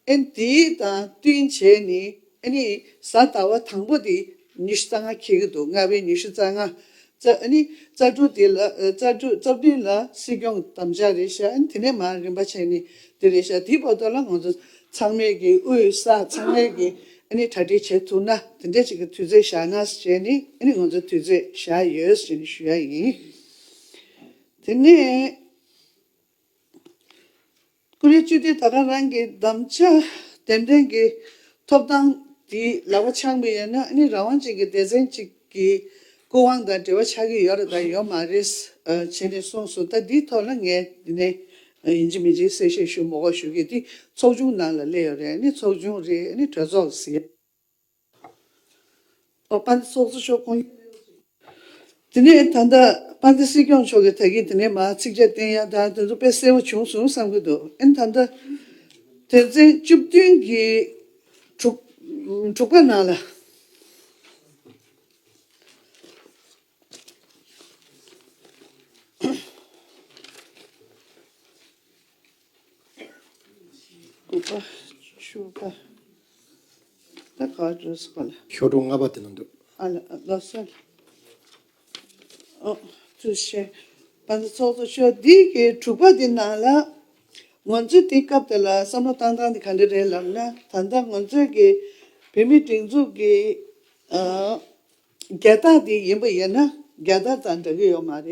ཨ་ནི་དེ་དང་བསྟུན་བྱས་ནས་ཨ་ནི་གཟའ་ཟླ་བ་དང་པོ་དེ་ཉི་ཤུ་རྩ་ལྔ་འཁེལ་གྱི་འདུག་ལྔ་པའི་ཉི་ཤུ་རྩ་ལྔ། རྩ་ཨ་ནི་རྩ་དྲུག་དེ་ལ་རྩ་དྲུག་རྩ་བདུན་ལ་སྲིད་སྐྱོང་དམ་བཅའ་རེད་ཤག་ཨ་ནི་དེ་ནས་མར་རིམ་པ་བྱས་ནས་དེ་རེད་ཤག་དེའི་བར་དུ་ལ་ང་ཚོ་ཚང་མས་ཀྱི་དབུས་ས་ཚང་མས་ཀྱི་ཨ་ནི་གྲ་སྒྲིག་བྱེད་ཐུབ་ན་དེ་འདྲ་ཅིག་གི་དུས་ཚོད་བཞག་ན་བྱས་ནས་ཨ་ནི་ང་ཚོ་དུས་ཚོད་བཞག་ཡོད་ཟེར་ནས་ཞུ་ཡ་ཡིན། དེ་ནས་ཀུ་རེ་སྤྱི་འཐུས་ད་ག་རང་གི་དམ་བཅའ་འདེམས་ཐོན་གྱི་ཐོབ་ཐང་དེ་ལག་པ་འཆང་པ་ཡིན་ན་ཨ་ནི་རང་དབང་ཅན་གྱི་སྡེ་ཚན་གཅིག་གི་སྐུ་དབང་དང་འབྲེལ་བ་ཆགས་ཀྱི་ཡོད་རེད་དང་ཡོད་མ་རེད་བྱས་ནས་གསུངས་སོང་། ད་འདིའི་ཐོག་ལ་ངས་འདི་ནས་ཡིན་གཅིག་མིན་གཅིག་གསལ་བཤད་ཞུ་མ་དགོས་ཞུ་གི། འདི་ཚོགས་ཆུང་ནང་ལ་སླེབས་ཡོད་རེད། ཨ་ནི་ཚོགས་ཆུང་རེད། ཨ་ནི་གྲོས་ཚོགས་ཟེར། ཨོ་དཔལ་ལྡན་ཚོགས་གཙོ་མཆོག་དགོངས། དེ་ནས་ད་ལྟ་དཔལ་ལྡན་སྲིད་སྐྱོང་མཆོག་གིས་ད་གིན་དེ་ནས་མར་ཚིགས་བཅད་བསྟན་ཡ་དང་དེ་ཚོ་དཔེ་གསལ་པོ་བྱུང་སོང་བསམ་གྱི་འདུག་ཨ་ནི་ད་ལྟ་དོན་ཚན་བཅུ་བདུན་གྱི་དྲུག་དྲུག་པ་ནང་ལ། དགུ་པ། བཅུ་པ། ད་ག་བར་འགྲོ་སོང་བ་ལ། ཤོག་གྲངས་ལྔ་པ་དེ་ན་འདུག་ཨ་ལ་ལགས་སོ། ཨོ་ཐུགས་རྗེ་ཆེ། དཔལ་ལྡན་ཚོགས་གཙོ་མཆོག་འདི་གི་དྲུག་པ་འདི་ནང་ལ་ང་ཚོས་དེ་སྐབས་དེ་ལ་བསམ་བློ་བཏང་སྟངས་དེ་ག་འདྲ་རེད་ལབ་ན། ད་ལྟ་ང་ཚོས་ཀྱི་བོད་མིའི་སྒྲིག་འཛུགས་ཀྱི་ཨ་རྒྱལ་དར་དེ་ཡིན་པ་ཡིན་ན་རྒྱལ་དར་དང་འདྲ་གི་ཡོད་མ་རེད།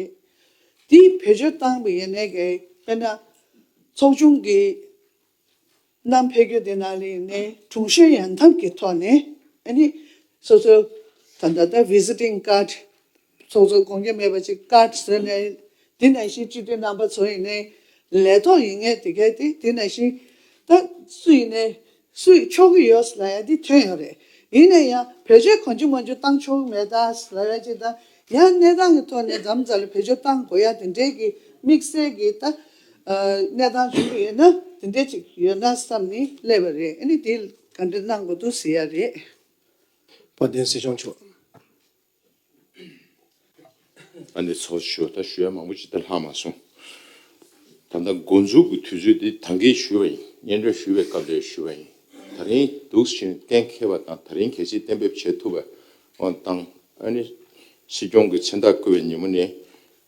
དེ་བེད་སྤྱོད་བཏང་པ་ཡིན་ནའི་གི་དཔེར་ན་ཚོགས་ཆུང་གི་ནང་ཕེབས་རྒྱུ་དེ་ནང་ལ་ཡིན་ནའི་དྲུང་གཞོན་ཡང་ཐབས་ཀྱི་ཐོག་ནས་ཨ་ནི་སོ་སོའི་ད་ལྟ་ད་visiting card ཚོགས་གཙོ་དགོངས་འགལ་མེད་པ་ཅིག་card བཟོས་ནས་དེ་ནང་བཞིན་སྤྱི་འཐུས་རྣམ་པ་ཚོ་ཡིན་ནའི་ལས་ཐོག་ཡིན་ངེས་དེ་གས་དེ་དེ་ནང་བཞིན་ད་སུ་ཡིན་ནའི་སུ་ཡིས་ཆོག་གི་ཡོད་ལབ་ཡ་དེ་ཐོན་ཡོད་རེད། ཡིན་ན་ཡང་བེད་སྤྱོད་གང་བྱུང་མང་བྱུང་བཏང་ཆོག་གི་མེད་ད་ལབ་ཡ་ཅིག་དང་ཡང་གནས་སྟངས་ཀྱི་ཐོག་ནས་མཚམས་མཚམས་ལ་བེད་སྤྱོད་བཏང་དགོས་ཡ་དེ་འདྲའི་གི་དམིགས་བསལ་གྱི་ད་གནས་སྟངས་བྱུང་གི་ཡོད་ན་དེ་འདྲའི་ཅིག་ཡོད་ན་བསམ་ནས་སླེབས་པ་རེད། ཨ་ནི་དེ་ག་འདྲ་གནང་དགོས་འདུག་ཟེར་ཡ་རེད། དཔལ་ལྡན་སྲིད་སྐྱོང་མཆོག་ཨ་ནི་ཚོགས་ཞུ་ད་ཞུ་ཡ་མང་པོ་ཅིག་ད་ལྷག་མ་སོང་། ད་ལྟ་འགོ་འཛུགས་ཀྱི་དུས་ཚོད་འདི་ད་གིན་ཞུས་པ་ཡིན། སྙན་སྒྲོན་ཞུས་པའི་སྐབས་ལ་ཞུས་པ་ཡིན། ད་རིང་འདུག་ཕྱིན་གཏན་འཁེལ་བ་དང་ད་རིང་གལ་སྲིད་གཏན་འབེབས་བྱེད་ཐུབ་པ་འོང་བཏང་ཨ་ནི་སྲིད་སྐྱོང་གི་མཚན་རྟགས་བསྐུ་བའི་ཉིན་མོ་ནས་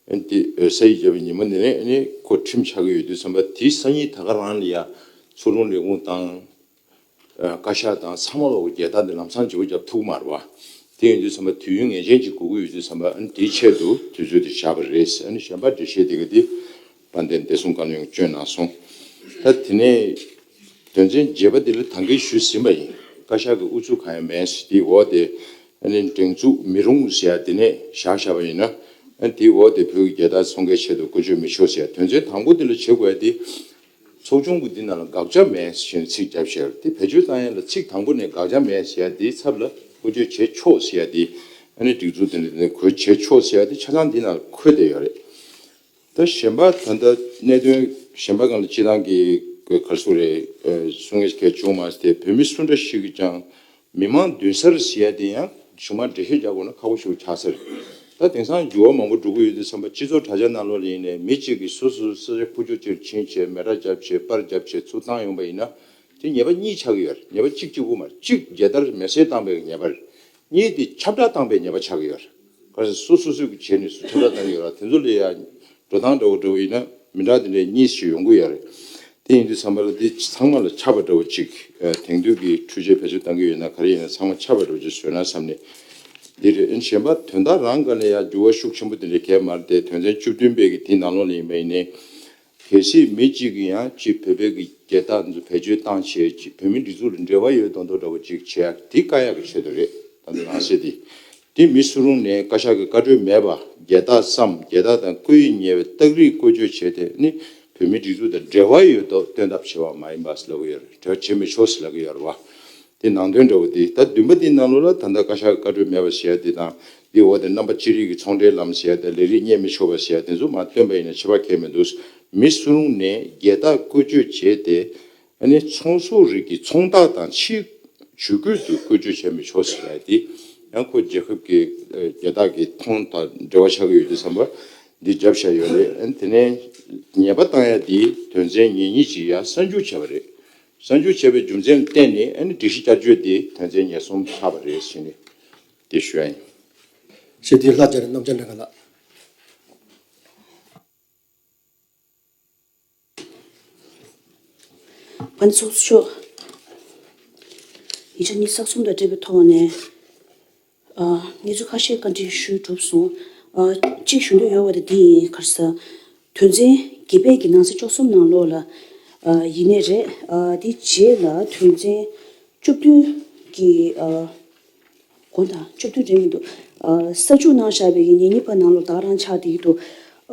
ཨ་ནི་འདི་ས་ཡིག་བརྒྱབ་པའི་ཉིན་མོ་ནས་ཨ་ནི་ཁོ་ཁྲིམས་ཆགས་ཀྱི་ཡོད་དུས་ཙམ་པ་དེའི་སང་ཉིན་ད་ག་རང་ལ་ཡ་ཚོགས་དྲུང་ལས་ཁུངས་དང་། བཀའ་ཤག་དང་ཚང་མ་ལོག་རྒྱལ་དར་འདི་ལམ་སང་བརྗེ་པོ་རྒྱབ་ཐུབ་མ་རེད་བ། དེ་ཡིན་དུས་ཙམ་པ་དུས་ཡུན་ངེས་ཅན་ཅིག་དགོས་ཀྱི་ཡོད་དུས་ཙམ་པ་ཨ་ནི་དེའི་ཆེད་དུ་དུས་ཚོད་དེ་བཞག་པ་རེད། ཨ་ནི་གཞན་པ་འགྲེལ་བཤད་དེ་ག་དེ་དཔལ་ལྡན་བདེ་སྲུང་བཀའ་བློན་བསྐྱོན་གནང་སོང་། ད་དེ་ནས་དོན་ཚན་བརྒྱད་པ་དེ་ལ་ད་གིན་ཞུས་ཟིན་པ་ཡིན། བཀའ་ཤག་གི་ཨུ་ཚུགས་གང་ཡང་མེད་ཟེར་དེའི་འོག་དེ་ཨ་ནི་སྒྲིག་འཛུགས་མི་རུང་ཟེར་ཡ་དེ་ནས་བཞག་བཞག་པ་ཡིན་ན་ཨ་ནི་དེའི་འོག་དེ་བོད་ཀྱི་རྒྱལ་དར་ཚོང་ཁེའི་ཆེད་དུ་བཀོལ་སྤྱོད་མི་ཆོག་ཟེར་ཡ་དོན་ཚན་དང་པོ་དེ་ལ་བྱེད་དགོས་ཡ་དེ། ཚོགས་ཆུང་གི་འདི་ནང་ལ་དགག་བྱ་མེད་ཞེས་ཚིག་བརྒྱབ་ཤག་དེ་བེད་སྤྱོད་བཏང་ཡ་ལ་ཚིག་དང་པོ་ནས་དགག་བྱ་མེད་ཟེར་ཡ་དེའི་ཚབ་ལ་བཀོལ་སྤྱོད་བྱེད་ཆོག་ཟེར་ཡ་དེ་ཨ་ནི་སྒྲིག་འཛུགས་དེ་འདྲ་དེ་ནས་བཀོལ་བྱེད་ཆོག་ཟེར་ཡ་དེ་ཆ་ཚང་འདི་ནང་ལ་འཁོད་བསྡད་ཡོད་རེད། ད་གཞན་པ་ད་ལྟ་གནད་དོན་གཞན་པ་སྒང་ལ་སྤྱི་བཏང་གི་ག་རེ་ཟེར་རེད་གསུང་ཡ་གལ་བྱུང་མ་སྟེ་བོད་མི་སུ་འདྲ་ཞིག་གིས་ཀྱང་མི་མང་མདུན་སར་ཟེར་ཡ་དེ་ཡང་གཞུག་མ་འགྲེལ་བཤད་རྒྱག་དགོས་ན་ཁག་པོ་ཞིག་ཆགས་ས་རེད། ད་དེང་སང་འགྱུར་བ་མང་པོ་འགྲོ་གི་ཡོད་དུས་ཙམ་པ་སྤྱི་ཚོགས་དྲ་རྒྱ་ནང་ལོགས་ལ་ཡིན་ནའི་མི་གཅིག་གིས་སོ་སོའི་ས་ཆ་ཁུག་ཀྱོག་ཅིག་ཕྱིན་བྱས་མེ་སྲེག་བརྒྱབ་བྱས་པར་བརྒྱབ་བྱས་ཚུར་བཏང་ཡོང་པ་ཡིན་ན་དེ་ཉེས་པ་གཉིས་ཆགས་ཀྱི་ཡོད་རེད། ཉེས་པ་གཅིག་གཅིག་པུ་མ་རེད། གཅིག་རྒྱལ་དར་མེ་སྲེག་བཏང་པའི་ཉེས་པ་རེད། གཉིས་དེ་ཁྱབ་བསྒྲགས་བཏང་པའི་ཉེས་པ་ཆགས་ཀྱི་ཡོད་རེད། ག་རེ་ཟེར་སོ་སོ་སོས་ཀྱི་བྱས་ནས་སུ་ཁྱབ་བསྒྲགས་བཏང་གི་ཡོད་རེད། དེ་ཚོ་ལ་ཡ་འགྲོ་སྟངས་འདྲ་བོ་འདྲ་བོ་ཡིན་ན་མི་འདྲ་དེ་འདྲའི་གཉིས་ཤིག་ཡོང་གི་ཡོད་རེད། དེ་ཡིན་དུས་ཚང་མ་ལ་འདི་ཚང་མ་ལ་ཁྱབ་པ་འདྲ་བོ་ཅིག་ཨ་དེང་དུས་ཀྱི་འཕྲུལ་ཆས་བེད་སྤྱོད་གཏང་གི་ཡོད་ན་ག་རེ་ཡིན་ན་ཚང་མ་ཁྱབ་པ་འདྲ་བོ་ཅིག་བཟོས་ན་བསམ་ནས་འདི་རེད། ཨ་གཞན་པ་དོན་དག་རང་སྒང་ལ་ཡང་འགྱུར་བ་ཤུགས་ཆེན་པོ་དེ་འདྲ་གས་མ་རེད་དེ་དོན་ཚན་བཅུ་བདུན་པའི་གི་དེའི་ནང་ལོགས་ལ་ཡིན་པ་ཡིན་ནའི་ གལ་སྲིད་མི་གཅིག་གིས་ཡང་ཅིག་བོད་པའི་གི་རྒྱལ་རྟགས་འདི་ཚོ་བེད་སྤྱོད་བཏང་བྱས་ཅིག་བོད་མི་སྒྲིག་འཛུགས་ལ་འབྲེལ་བ་ཡོད་མདོག་མདོག་འདྲ་བོ་ཅིག་བྱེད་ཡ་དེ་བཀག་ཡག་གི་ཆེད་དུ་རེད། ད་ནང་གསེས་དེ། དེ་མི་སུ་རུང་ནས་བཀའ་ཤག་གི་བཀའ་འཁྲོལ་མེད་པར་རྒྱལ་རྟགས་སམ་རྒྱལ་རྟགས་དང་བཀོད་དབྱིབས་ཉེ་བའི་རྟགས་རིས་བཀོལ་སྤྱོད་བྱས་ཏེ་ནི་བོད་མི་སྒྲིག་འཛུགས་དང་འབྲེལ་བ་ཡོད་མདོག་སྟོན་ཐབས་བྱས་པ་མ་ཡིན་པ་ལབ་ཀྱི་ཡོད་རེད། འབྲེལ་བ་བྱེད་མི་ཆོག་ཟེར་ལབ་ཀྱི་ཡོད་རེད་བ། དེ་ནང་དོན་འདྲ་བོ་དེ། ད་བདུན་པ་དེའི་ནང་ལོགས་ལ་ད་ལྟ་བཀའ་ཤག་གི་བཀའ་འཁྲོལ་མེད་པ་ཟེར་ཡ་དེ་དང་། དེའི་འོག་དེ་རྣམ་པ་ཅི་རིགས་ཀྱི་ཚོང་འབྲེལ་ལམ་ཟེར་ཡ་དེ། ལས་རིགས་གཉེར་མི་ཆོག་པ་ཟེར་ཡ་དེ་ཚོ་མར་བཏོན་པ་ཡིན་ན་ཁྱད་པར་གང་ཡང་མི་འདུག་མི་སུ་རུང་ནས་རྒྱལ་རྟགས་བཀོལ་སྤྱོད་བྱས་ཏེ། ཨ་ནི་ཚོང་ཟོག་རིགས་ཀྱི་ཚོང་རྟགས་དང་ཕྱིའི་ཇུས་འགོད་དུ་བཀོལ་སྤྱོད་བྱས་མི་ཆོག་ཟེར་ཡ་དེ། ཡང་ཁོ་རྒྱལ་ཁབ་ཀྱི་ཨ་རྒྱལ་རྟགས་ཀྱི་མཐོང་དང་འབྲེལ་བ་ཆགས་ཀྱི་ཡོད་དུས་ཙམ་པ་འདི་བརྒྱབ་བཞག་ཡོད་རེད། ཨ་ནི་དེ་ནས་ཉེས་པ་བཏང་ཡ་དེའི་དོན་ཚན་ཉེར་གཉིས་ཀྱི་ཡང་གསར་འཇུག་བྱས་པ་རེད། གསར་འཇུག་བྱས་པའི་རྒྱུ་མཚན་ལ་བརྟེན་ནས་ཨ་ནི་སྒྲིག་གཞི་བསྐྱར་བཅོས་དེ་དོན་ཚན་ཉེར་གསུམ་ཆགས་པ་རེད་ཟེར་ནས་དེ་ཞུ་ཡ་ཡིན། ཞེས་དེའི་ལྷག་བསམ་རྣམ་རྒྱལ་ལགས། ཕན་ཚུན་ཕྱོགས་ཡིག་ཆ་གཉིས་ཆ་གསུམ་དང་འབྲེལ་བའི་ཐོག་ནས། ཨ། གནས་ཚུལ་ཁ་ཤས་བཀའ་འདྲི་ཞུས་གྲུབ་སོང་། ཨ། གཅིག་ཞུ་འདོད་ཡོད་པ་དེ་འདི་ཡིན། ག་རེ་ཟེར། དོན་ཚན་བརྒྱད་པའི་གི་ནང་གསེས་བཅུ་གསུམ་ནང་ལོགས་ལ། ཨ། ཡིན་ནའི་རེད། ཨ། དེ་རྗེས་ལ་དོན་ཚན་བཅུ་བདུན་གྱི། ཨ། དགོངས་དག་བཅུ་བདུན་རེད་མི་འདུག་ཨ། གསར་འཇུག་གནང་བཞག་པའི་གི་ཉེར་གཉིས་པ་ནང་ལོགས་ད་ག་རང་ཆགས་བསྡད་ཀྱི་འདུག་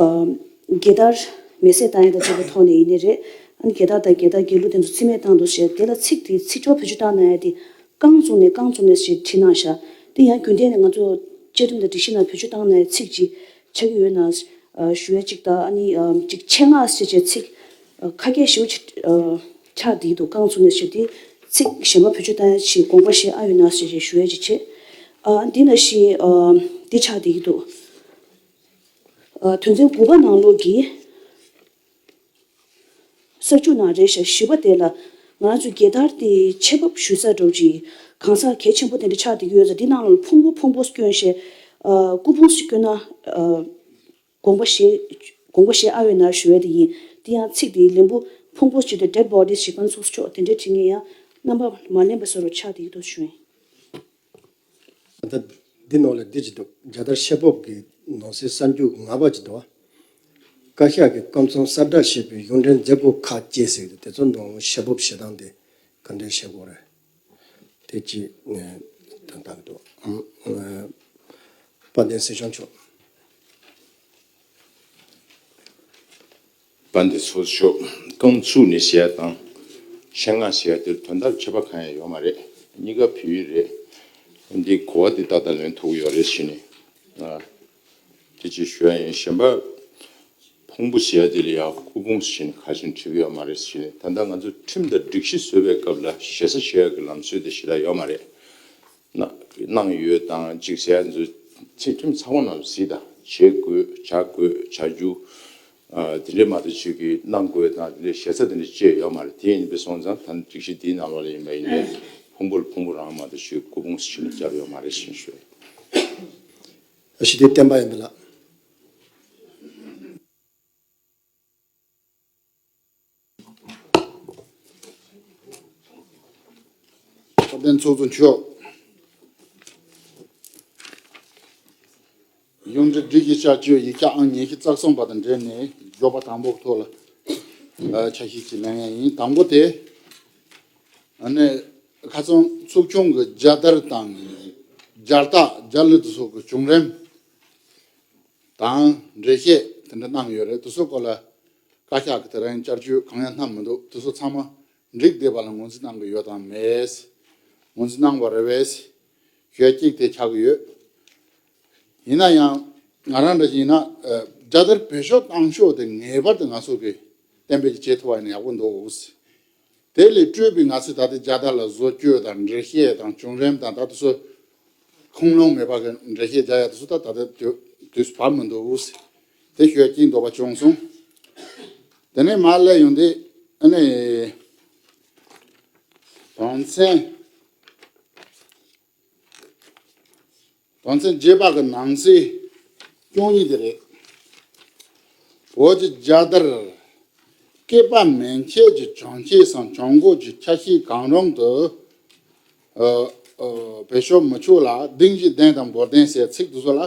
ཨ། རྒྱལ་དར་མེ་བསྲེགས་བཏང་ཡ་དང་བཅས་པའི་ཐོག་ནས་ཡིན་ནའི་རེད། ཨ་ནི་རྒྱལ་དར་དང་རྒྱལ་དར་རྒྱལ་གླུ་དེ་ཚོ་རྩིས་མེད་བཏང་འདུག་ཞེས། དེ་ལ་ཚིག་དེ་ཚིག་སྦྱོར་བེད་སྤྱོད་བཏང་གནང་ཡ་དེ་རྐང་བཙུགས་ནས་རྐང་བཙུགས་ནས་ཞེས་བྲིས་གནང་བཞག་དེ་ཡང་རྒྱུན་ལྡན་ནས་ང་ཚོ་བཅའ་ཁྲིམས་དང་སྒྲིག་གཞི་ནང་བེད་སྤྱོད་བཏང་གནང་ཡ་ཚིག་ཅིག་ཆགས་ཀྱི་ཡོད་ན། ཨ། ཞུ་ཡ་གཅིག་དང་། ཨ་ནི། ཨ། གཅིག་ཆེད་མངགས་ཞེས་བྱའི་ཚིག་ཨ། ཁ་སྐད་ཞེ་པོ་ཅིག་ཨ། ཆགས་བསྡད་འདུག་རྐང་བཙུགས་ནས་ཞེས། དེ་ཚིག་གཞན་པ་བེད་སྤྱོད་བཏང་ཡ་ཞིག་དགོངས་པ་བཞེས་ཨ་ཡོད་ན་ཞེས་ཞུ་ཡ་ཅིག་བྱས། ཨ། འདི་ནང་བཞིན། ཨ། འདི་ཆགས་བསྡད་ཀྱི་འདུག་ཨ། དོན་ཚན་དགུ་པ་ནང་ལོགས་ཀྱི་གསར་འཇུག་ནང་རེད་ཤག་བཞི་པ་དེ་ལ་ང་རང་ཚོའི་རྒྱལ་དར་དེ་ཆེད་ཕབ་ཞུ་ས་འདྲ་བོ་ཅིག་གང་ཟག་གལ་ཆེན་པོ་དེ་འདྲ་ཆགས་བསྡད་ཀྱི་ཡོད་ཙང་། འདི་ནང་ལ་ཕུང་པོ་ཕུང་པོ་སྐྱོན་བྱས། ཨ། སྐུ་ཕུང་ཞིག་སྐྱོན་ན། ཨ། དགོངས་པ་བཞེས། དགོངས་པ་བཞེས་ཨ་ཡོད་ན་ཞུ་ཡ་དེ་ཡིན། དེ་ཡང་ཚིག་དེའི་ལན་པོ་ཕུང་པོ་ཞིག་དེ་dead bodies ཞིག་ཕན་ཚུན་ཕྱོགས་དེ་འདྲའི་བྲིས་མཁན་ཡང་རྣམ་པ་མ་ལེན་པ་བཟོ་འདྲ་ཆགས་བསྡད་ཀྱི་འདུག་ཞུ་ཡིན། ད་འདི་ནང་ལ་འདི་ཅིག་འདུག་རྒྱལ་དར་ཆེད་ཕབ་ཀྱི་ནང་གསེས་གསར་འཇུག་ལྔ་པ་ཅིག་འདུག་བཀའ་ཤག་གིས་སྐབས་མཚམས་གསལ་བསྒྲགས་བྱས་པའི་གཞུང་འབྲེལ་མཛད་སྒོ་ཁག་ཅེས་ཟེར་གྱི་འདུག་དེ་ཚོ་ནང་ཆེད་ཕབ་བྱེད་སྟངས་དེ་ག་འདྲས་བྱེད་དགོས་རེད། དེ་ཅིག་ངས་དོན་དག་འདུག་ཨ། དཔལ་ལྡན་སྲིད་སྐྱོང་མཆོག་དཔལ་ལྡན་ཚོགས་གཙོ་མཆོག་རྐང་བཙུགས་ནས་ཟེར་ཡ་དང་། ཆེད་མངགས་ཟེར་ཡ་དེར་དོན་དག་ཁྱད་པར་གང་ཡང་ཡོད་མ་རེད། གཉིས་ཀ་བོད་ཡིག་རེད། འདི་གོ་བ་འདི་ཏག་ཏག་ལེན་ཐུབ་ཀྱི་ཡོད་རེད་ཟེར་ནས། ཨ། དེ་ཅིག་ཞུ་ཡ་ཡིན། གཞན་པ། ཕུང་པོ་ཟེར་ཡ་དེ་ལ་ཡང་སྐུ་ཕུང་ཟེར་ནས་ག་ཅིག་བྲིས་ཀྱི་ཡོད་མ་རེད་ཟེར་ནས། ད་ལྟ་ང་ཚོ་ཁྲིམས་དང་སྒྲིག་གཞི་བཟོ་བའི་སྐབས་ལ་ཞེ་ས་བྱེད་ཡ་གི་ལམ་སྲོལ་དེ་ཞེ་དྲག་ཡོད་མ་རེད། གནང་གནང་ཡོད་དང་ཅིག་ཟེར་ཡ་ཚོ་ཚིག་ཁྲིམས་ཚང་མ་ནང་གཟིགས་དང་། བྱེད་དགོས། བྱ་དགོས། བྱ་རྒྱུ། ཨ། དེ་འདྲའི་མ་གཏོགས་ཅིག་གིས་གནང་དགོས་དང་དེ་འདྲའི་ཞེ་ས་དེ་འདྲ་ཅིག་ཡོད་མ་རེད། དེ་ཡིན་པ་སོང་ཙང་ད་སྒྲིག་གཞི་འདིའི་ནང་ལོགས་ལ་ཡིན་པ་ཡིན་ནའི་ཕུང་པོ་ལ་ཕུང་པོ་རང་མ་གཏོགས་ཅིག་སྐུ་ཕུང་ཟེར་ནས་བརྒྱབ་ཡོད་མ་རེད་ཟེར་ནས་ཞུ། ཞི་བདེ་བསྟན་པ་ཡིན་པ་ལགས། དཔལ་ལྡན་ཚོགས་གཙོ་མཆོག་གཞུང་འབྲེལ་སྒྲིག་གཞི་བསྐྱར་བཅོས་ཡིག་ཆ་ཨང་ཉི་ཤུ་རྩ་གསུམ་པ་དང་འབྲེལ་ནས་འགྱོད་པ་དང་པོ་ཐོག་ལ་ཨ་ཆ་ཤས་ཅིག་ལེན་ཡ་ཡིན། དང་པོ་དེ་ཨ་ནི་ཁ་སང་ཚོགས་ཆུང་གི་རྒྱལ་དར་དང་རྒྱལ་རྟགས་རྒྱལ་གླུ་དེ་ཚོ་གི་བྱུང་རིམ་དང་འགྲེལ་བཤད་དེ་འདྲ་གནང་ཡོད་རེད། དེ་ཚོ་སྐོར་ལ་བཀའ་ཤག་གིས་དེ་རིང་བསྐྱར་བཅོས་གང་ཡང་གནང་མི་འདུག་དེ་ཚོ་ཚང་མ་འགྲིག་བསྡད་པ་ལ་ངོས་འཛིན་གནང་གི་ཡོད་དམ་མེད། ངོས་འཛིན་གནང་བ་རེད་པས། ཞུ་ཡ་གཅིག་དེ་ཆགས་ཀྱི་ཡོད། ཡིན་ན་ཡང་ང་རང་འདྲ་ཞིག་ཡིན་ན། ཨ། རྒྱལ་དར་བེད་སྤྱོད་བཏང་ཕྱོགས་དེ་ངེས་པར་དུ་ང་ཚོ་གིས་གཏན་འབེབས་ཅིག་བྱེད་ཐུབ་པ་ཡིན་ན་ཡག་པོ་འདུག་དེ་ལས་སྤྲོས་པའི་ང་ཚོས་ད་ལྟ་རྒྱལ་དར་ལ་བཟོ་བཅོས་དང་འགྲེལ་བཤད་དང་བྱུང་རིམ་དང་། ད་དེ་ཚོ་ཁུངས་ལུང་མེད་པ་གི་འགྲེལ་བཤད་རྒྱག་ཡ་དེ་ཚོ་ད་ད་ལྟ་དུས་དུས་སུ་བབ་མི་འདུག་དེ་ཞུ་ཡ་གཅིག་འདོད་པ་བྱུང་སོང་། དེ་ནས་མར་སླེབས་ཡོང་དུས་ཨ་ནི་དོན་ཚན། དོན་ཚན་བརྒྱད་པ་གི་ནང་གསེས་བཅུ་གཉིས་དེ་རེད། བོད་ཀྱི་རྒྱལ་དར་བསྐལ་པ་མན་ཆད་ཀྱི་བྱུང་རྐྱེན་སམ་བྱུང་འགོ་གི་ཆ་ཤས་གང་རུང་དུ། ཨ། ཨ། བེད་སྤྱོད་མི་ཆོག་ལ་གདིང་གཞི་ལྡན་དང་འབུར་ལྡན་ཟེར་ཚིག་དེ་ཚོ་ལ།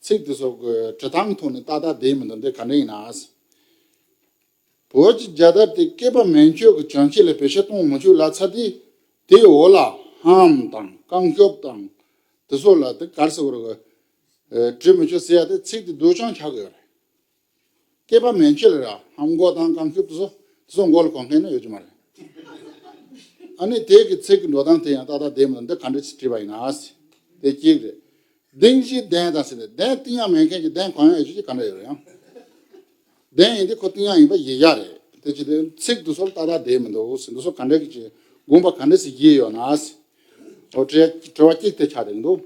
ཚིག་དེ་ཚོ་གི་འབྲི་སྟངས་ཐོག་ནས་ཏག་ཏག་བསྡད་མི་འདུག་འདི་ག་འདྲ་ཡིན་ན། བོད་ཀྱི་རྒྱལ་དར་དེ་བསྐལ་པ་མན་ཆད་ཀྱི་གྱོན་ཆས་ལ་བེད་སྤྱོད་གཏོང་མི་ཆོག་ལབ་ཚར་དུས། དེའི་འོག་ལ་ལྷམ་དང་རྐང་ཤུབས་དང་དེ་ཚོ་ལ་དེ་ག་རེ་ཟེར་དགོས་རེད། ཨེ། བྲི་མི་ཆོག་ཟེར་ཡ་དེ་ཚིག་དེ་སྡུག་ཅག་ཆགས་ཀྱི་ཡོད་རེད། བསྐལ་པ་མན་ཆད་ལ་ར་ལྷམ་གོག་དང་རྐང་ཤུབས་དེ་ཚོ་དེ་ཚོ་མགོ་ལ་གོན་མཁན་ནི་ཡོད་ཀྱི་མ་རེད། ཨ་ནི་དེ་གི་ཚིག་གི་འགྲོ་སྟངས་དེ་ཡང་ཏག་ཏག་བསྡད་མི་འདུག་འདི་ག་འདྲ་ཞིག་བྲིས་པ་ཡིན་ན་ཟེར། དེ་གཅིག་རེད། གདིང་ཞིག་གདན་དང་ཟེར་ནས་གདན་བཏིང་ཡག་མེད་མཁན་གྱི་གདན་གོན་ཡག་ཡོད་ཀྱི་ག་འདྲ་ཡོད་རེད་ཡང་། གདན་ཡིན་དུས་ཁོ་བཏིང་ཡག་ཡིན་པ་ཡིན་ཡག་རེད། དེ་ཅི་སྟེ་ཚིག་འདི་ཚོ་ཏག་ཏག་བསྡད་མི་འདུག་ཟེར། འདི་ཚོ་ག་འདྲ་གི་ཅིག་དགོངས་པ་ག་འདྲ་ཞིག་བཞེས་ཡོད་ན་ཟེར། འོ་དྲི་དྲི་བ་གཅིག་དེ་ཆགས་བསྡད་འདུག་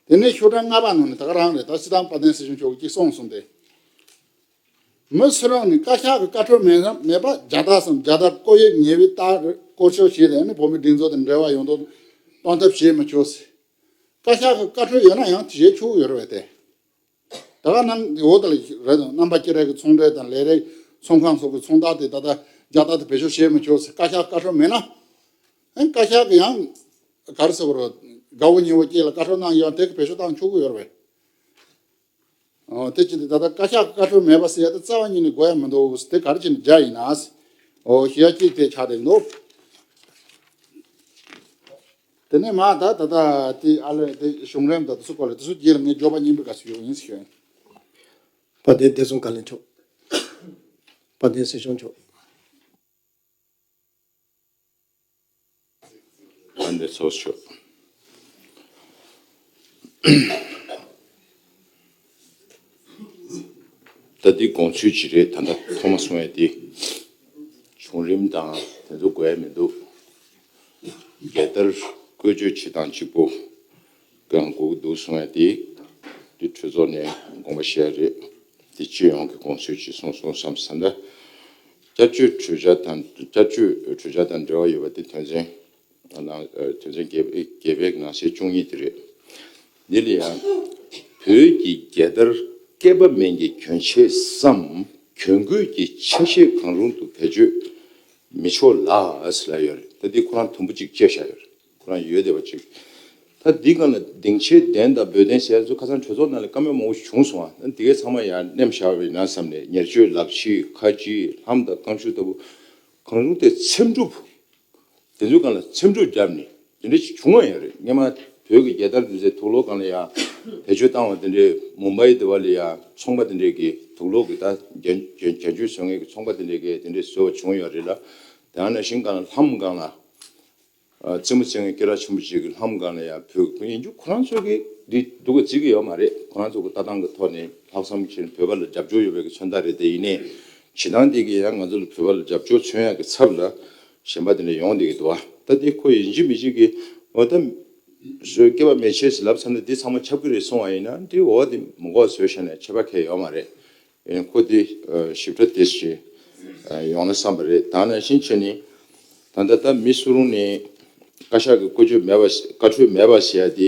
དེ་ནས་ཤོག་གྲངས་ལྔ་པ་ནང་ནས་ད་ག་རང་རེད། ད་སྤྱིར་བཏང་དཔལ་ལྡན་སྲིད་སྐྱོང་མཆོག་གིས་གཅིག་གསུངས་སོང་སྟེ། མི་སུ་རང་ནས་བཀའ་ཤག་གི་བཀའ་འཁྲོལ་མེད་ན་མེད་པ་རྒྱལ་དར་སམ་རྒྱལ་དར་བཀོལ་ཡས་ཉེས་པའི་རྟགས་རེད། བཀོལ་སྤྱོད་བྱས་ཏེ་ནི་བོད་མིའི་སྒྲིག་འཛུགས་དང་འབྲེལ་བ་ཡོང་དུ་གཏོང་ཐབས་བྱེད་མི་ཆོག་ཟེར། བཀའ་ཤག་གི་བཀའ་འཁྲོལ་ཡོད་ན་ཡང་དེ་བྱེད་ཆོག་གི་ཡོད་རེད་པས་ཏེ། ད་ག་ནང་འོག་ད་ལ་རེད་དང་རྣམ་པ་སྐྱེ་རེས་ཀྱི་ཚོང་འབྲེལ་དང་ལས་རིགས་ཚོང་ཁང་སོགས་ཀྱི་ཚོང་རྟགས་དེ་ད་ལྟ་རྒྱལ་དར་དེ་བེད་སྤྱོད་བྱེད་མི་ཆོག་ཟེར། བཀའ་ཤག་བཀའ་འཁྲོལ་མེད་ན། ཨན་བཀའ་ཤག་གི་ཡང་ག་རེ་ཟེར་དགོས་རེད། དགའ་བོ་ཉེ་བོ་སྐྱེས་ལ་བཀའ་འཁྲོལ་གནང་ཡོང་དེ་གི་བེད་སྤྱོད་བཏང་ཆོག་གི་ཡོད་རེད་པས། ཨོ་དེ་ཅི་སྟེ་ད་ལྟ་བཀའ་ཤག་བཀའ་འཁྲོལ་མེད་པ་ཟེར་ཡ་དེ་རྩ་བ་ཉིད་ནས་དགོས་ཡ་མི་འདུག་དེ་ག་རེ་བྱས་ནས་རྒྱག་ཡིན་ན། ཨོ་ཞུ་ཡ་གཅིག་དེ་ཆགས་བསྡད་འདུག་དེ་ནས་མ་ད་ད་ད་དེ་ཨ་ལས་དེ་གཞུང་རིམ་དང་དེ་ཚོ་སྐོར་ལ་དེ་ཚོ་རྗེས་ལ་ངས་མགྱོགས་པ་སྙིང་པོ་ག་ཚོད་ཡོད་ཡིན་ཞུ་ཡིན། དཔལ་ལྡན་བདེ་སྲུང་བཀའ་བློན་མཆོག་དཔལ་ལྡན་སྲིད་སྐྱོང་མཆོག་དཔལ་ལྡན་ཚོགས་གཙོ། ད་འདི་དགོངས་ཚུལ་ཅིག་རེད། ད་ལྟ་ཐོག་མ་གསུང་ཡ་དེ་བྱུང་རིམ་དང་དེ་ཚོ་དགོས་ཡ་མི་འདུག་རྒྱལ་དར་བཀོལ་སྤྱོད་བྱེད་སྟངས་གཅིག་པོ་གང་དགོས་ཀྱི་འདུག་གསུང་ཡ་དེ་འདི་གྲོས་ཚོགས་ནས་དགོངས་པ་བཞེས་ཡ་རེད། དེ་སྤྱི་ཡོངས་ཀྱི་དགོངས་ཚུལ་ཅིག་གསུངས་སོང་བསམ་ས་འདྲ། བསྐྱར་བཅོས་གྲོས་འཆར་དང་བསྐྱར་བཅོས་གྲོས་འཆར་དང་འབྲེལ་བ་ཡོད་པ་དེ་དོན་ཚན་ནང་དོན་ཚན་བརྒྱད་བརྒྱད་པའི་ནང་གསེས་བཅུ་གཉིས་དེ་རེད། འདི་ལ་ཡང་བོད་ཀྱི་རྒྱལ་དར་བསྐལ་པ་མན་གྱི་གྱོན་ཆས་སམ་གྱོན་གོས་ཀྱི་ཆ་ཤས་གང་རུང་དུ་བེད་སྤྱོད་མི་ཆོག་ལ་ཟེར་ལ་ཡོད་རེད། ད་འདི་ཁོ་རང་དུམ་བུ་གཅིག་བཅད་བཞག་ཡོད་རེད། ཁོ་རང་ཡོད་བསྡད་པ་གཅིག་ད་འདི་སྒང་ལ་སྡིངས་ཆའི་གདན་དང་འབོལ་གདན་ཟེར་ཡ་ཚོ་ཁ་སང་གྲོས་ཚོགས་ནང་ལ་བཀའ་མོལ་མང་པོ་བྱུང་སོང་ཨ། འདི་གའི་ཚང་མ་ཡར་མནན་བཞག་པ་ཡིན་ན་བསམ་ནས། ཉེར་སྤྱོད་ལག་ཕྱིས་ཁ་ཕྱིས་ལྷམ་དང་རྐང་ཤུབས་ལྟ་བུ་གང་རུང་དེ་འཚེམ་དྲུབ། དེ་ཚོའི་སྒང་ལ་འཚེམ་དྲུབ་བརྒྱབ་ནས་དེ་འདྲ་ཞིག་བྱུང་བ་ཡང་རེད། སྔོན་མ་བོད་ཀྱི་རྒྱལ་དར་འདི་ཚོའི་དུག་ལོག་སྒང་ལ་ཡང་བེད་སྤྱོད་བཏང་བ་དེ་འདྲའི་མུམ་བྷའི་དེ་བ་ལ་ཡང་ཚོང་པ་དེ་འདྲས་ཀྱིས་དུག་ལོག་གི་ད་རྒྱན་རྒྱན་རྒྱན་ཆས་བཟོ་མཁན་གྱི་ཚོང་པ་དེ་འདྲས་ཀྱིས་དེ་འདྲས་བཟོས་པ་བྱུང་ཡོད་རེད་ལ། དེ་ནང་བཞིན་སྒང་ལ་ལྷམ་སྒང་ལ། རྩེད་མོ་རྩེ་མཁན་སྐྱེས་རབས་ཆེན་པོ་ཅིག་གི་ལྷམ་སྒང་ལ་ཡང་བོད་ཀྱི་ཡིན་རྒྱུ་ཁོ་རང་ཚོ་གིས་འདི་སྡུག་ག་བརྩི་གི་ཡོད་མ་རེད། ཁོ་རང་ཚོ་གི་ལྟ་སྟངས་ཀྱི་ཐོག་ནས་ལྷག་བསམ་བྱས་ནས་བོད་པ་ལ་རྒྱབ་སྐྱོར་ཡོད་པའི་གི་མཚོན་རྟགས་རེད། དེ་ཡིན་ནའི་བྱེད་སྟངས་འདི་གིས་ཡང་ང་ཚོ་ལ་བོད་པ་ལ་རྒྱབ་སྐྱོར་མཚོན་ཡག་གི་ཚབ་ལ་གཞན་པ་དེ་འདྲ་ཡོང་བསྡད་ཀྱི་འདུག་བ། ད་འདི་ཁོ་ཡིན་གཅིག་མིན་གཅིག་གིས་འོ་ད་བཟོས་སྐལ་བ་མེད་ཆས་ཟེར་ལབ་ཚར་ན་འདི་ཚང་མ་ཁྱབ་ཀྱི་རེད་གསུང་བ་ཡིན་ན་འདི་འོ་དེ་མི་དགོས་བཟོས་བཞག་ནས་ཁྱད་པར་གང་ཡང་ཡོད་མ་རེད། ཁོ་དེ་ཞིབ་ཕྲ་དེ་ཞིག་ཡོང་ན་བསམ་པ་རེད། ད་ནང་བཞིན་བྱས་ནས་ད་ལྟ་ད་མི་སུ་རུང་ནས་བཀའ་ཤག་གི་བཀའ་ཆོས་མེད་པ་བཀའ་ཆོས་མེད་པ་ཟེར་ཡ་དེ་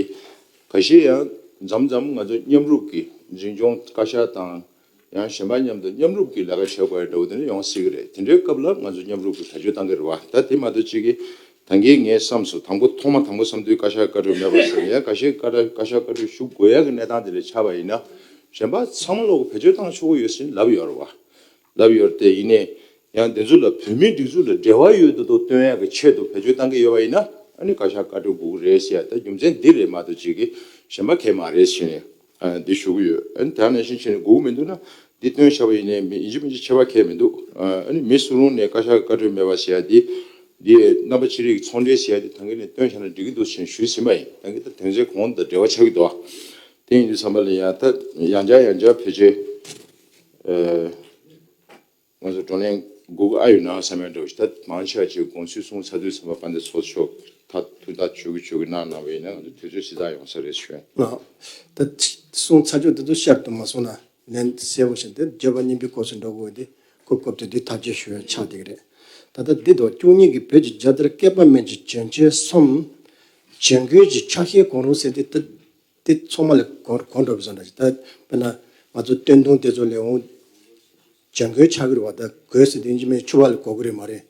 ཁ་ཤས་ཡང་མཚམས་མཚམས་ང་ཚོ་མཉམ་རུབ་ཀྱི་འཛིན་སྐྱོང་བཀའ་ཤག་དང་ཡང་གཞན་པ་མཉམ་དུ་མཉམ་རུབ་ཀྱི་ལས་ཀ་བྱེད་དགོས་ཡ་འདྲ་བོ་དེ་འདྲ་ཡོང་སྲིད་ཀྱི་རེད། དེ་འདྲའི་སྐབས་ལ་ང་ཚོ་མཉམ་རུབ་ཀྱི་བེད་སྤྱོད་གཏང་གི་རེད་བ། ད་དེ་མ་གཏོགས་གཅིག་གིས་ད་གིན་ངས་བསམ་སོང་། དང་པོ་ཐོག་མ་དང་པོ་བསམ་དུས་བཀའ་ཤག་བཀའ་འཁྲོལ་མེད་པ་ཟེར་ཡ་བཀའ་ཤག་བཀའ་བཀའ་ཤག་བཀའ་འཁྲོལ་ཞུ་དགོས་ཡ་གི་གནས་སྟངས་དེ་ལ་ཆགས་པ་ཡིན་ན་གཞན་པ་ཚང་མ་ལོག་གི་བེད་སྤྱོད་བཏང་ཆོག་གི་ཡོད་ཟེར་ལབ་ཡོད་རེད་བ། ལབ་ཡོད་རེད་དེ། ཡིན་ནའི་ཡང་དེ་ཚོ་ལ་བོད་མིའི་སྒྲིག་འཛུགས་ལ་འབྲེལ་བ་ཡོད་མདོག་མདོག་སྟོན་ཡག་གི་ཆེད་དུ་བེད་སྤྱོད་བཏང་གི་ཡོད་པ་ཡིན་ན་ཨ་ནི་བཀའ་ཤག་བཀའ་འཁྲོལ་དགོས་ཀྱི་རེད་ཟེར་ཡ་ད་རྒྱུ་མཚན་འདི་རེད་མ་གཏོགས་གཅིག་གིས་གཞན་པ་གང་ཡང་མ་རེད་ཟེར་ནས་འདི་ཞུ་གི་ཡོད། ཨ་ནི་དེ་ནང་བཞིན་བྱས་ནས་དགོས་ཀྱི་མི་འདུག་ན་འདི་སྟོན་བཞག་པ་ཡིན་ནའི་མི་ཡིན་གཅིག་མིན་གཅིག་ཁྱད་པར་གང་ཡང་མི་འདུག་ཨ་ནི་མི་སུ་རུང་ནས་བཀའ་ཤག་བཀའ་འཁྲོལ་མེད་པ་ཟེར་ཡ་འདི་འདི་རྣམ་པ་ཅི་རིགས་ཀྱི་ཚོང་འབྲེལ་ཟེར་ཡ་འདི་ད་གིན་ནས་སྟོན་བཞག་ན་འགྲིག་གི་འདུག་ཟེར་ནས་ཞུས་ཟིན་པ་ཡིན། ད་གིན་ད་དོན་ཚན་གོང་དང་འབྲེལ་བ་ཆགས་ཀྱི་འདུག་དེ་ཡིན་དུས་ཙམ་པ་ལ་ཡང་ད་ཡང་བསྐྱར་ཡང་བསྐྱར་ཕལ་ཆེར་ང་ཚོ་བགྲོ་གླེང་དགོས་ཀྱི་ཨ་ཡོད་ན་བསམ་ཡ་འདྲ་བོ་ཞིག་ད་མང་ཆེ་བ་ཅིག་དགོངས་ཚུལ་གསུངས་ཚར་དུས་ཙམ་པ་དཔལ་ལྡན་ཚོགས་གཙོ་མཆོག་ད་ཐུགས་ཐག་ཆོད་ཀྱི་ཆོད་ཀྱི་གནང་གནང་བ་ཡིན་ན་ང་ཚོ་དུས་ཚོད་ཞེ་དྲག་ཡོང་ས་རེད་ཞུ། ད་གསུངས་ཚར་ཆོག་དེ་ཚོ་བསྐྱར་དུ་མ་གསུངས་ན་ལན་གསལ་པོ་ཞིག་འདི་བརྗོད་པ་སྙིང་པོའི་སྐོར་སུ་འགྲོ་དགོས་འདི་སྐབས་སྐབས་དེ་འདི་ཐག་གཅོད་ཞུ་ཡ་ཆགས་བསྡད་ཀྱི་རེད། ད་ལྟ་འདི་དང་བཅུ་གཉིས་ཀྱི་བོད་ཀྱི་རྒྱལ་དར་བསྐལ་པ་མན་ཆད་གྱོན་ཆས་སོམ་གྱོན་གོས་ཀྱི་ཆ་ཤས་གང་རུང་ཟེར་འདི་ད། དེ་ཚང་མ་ལ་གོ་གོ་འགྲོ་བཟོ་འདྲ་ཞིག་ད་དཔེར་ན་ང་ཚོ་སྟོན་ཐུང་དེ་ཚོ་ལས་འོང་། གྱོན་གོས་ཆགས་ཀྱི་རེད་བ། ད་གོས་ཟེར་དེ་ཡིན་གཅིག་མིན་ཕྱུ་པ་ལ་གོ་གི་རེད་མ་རེད།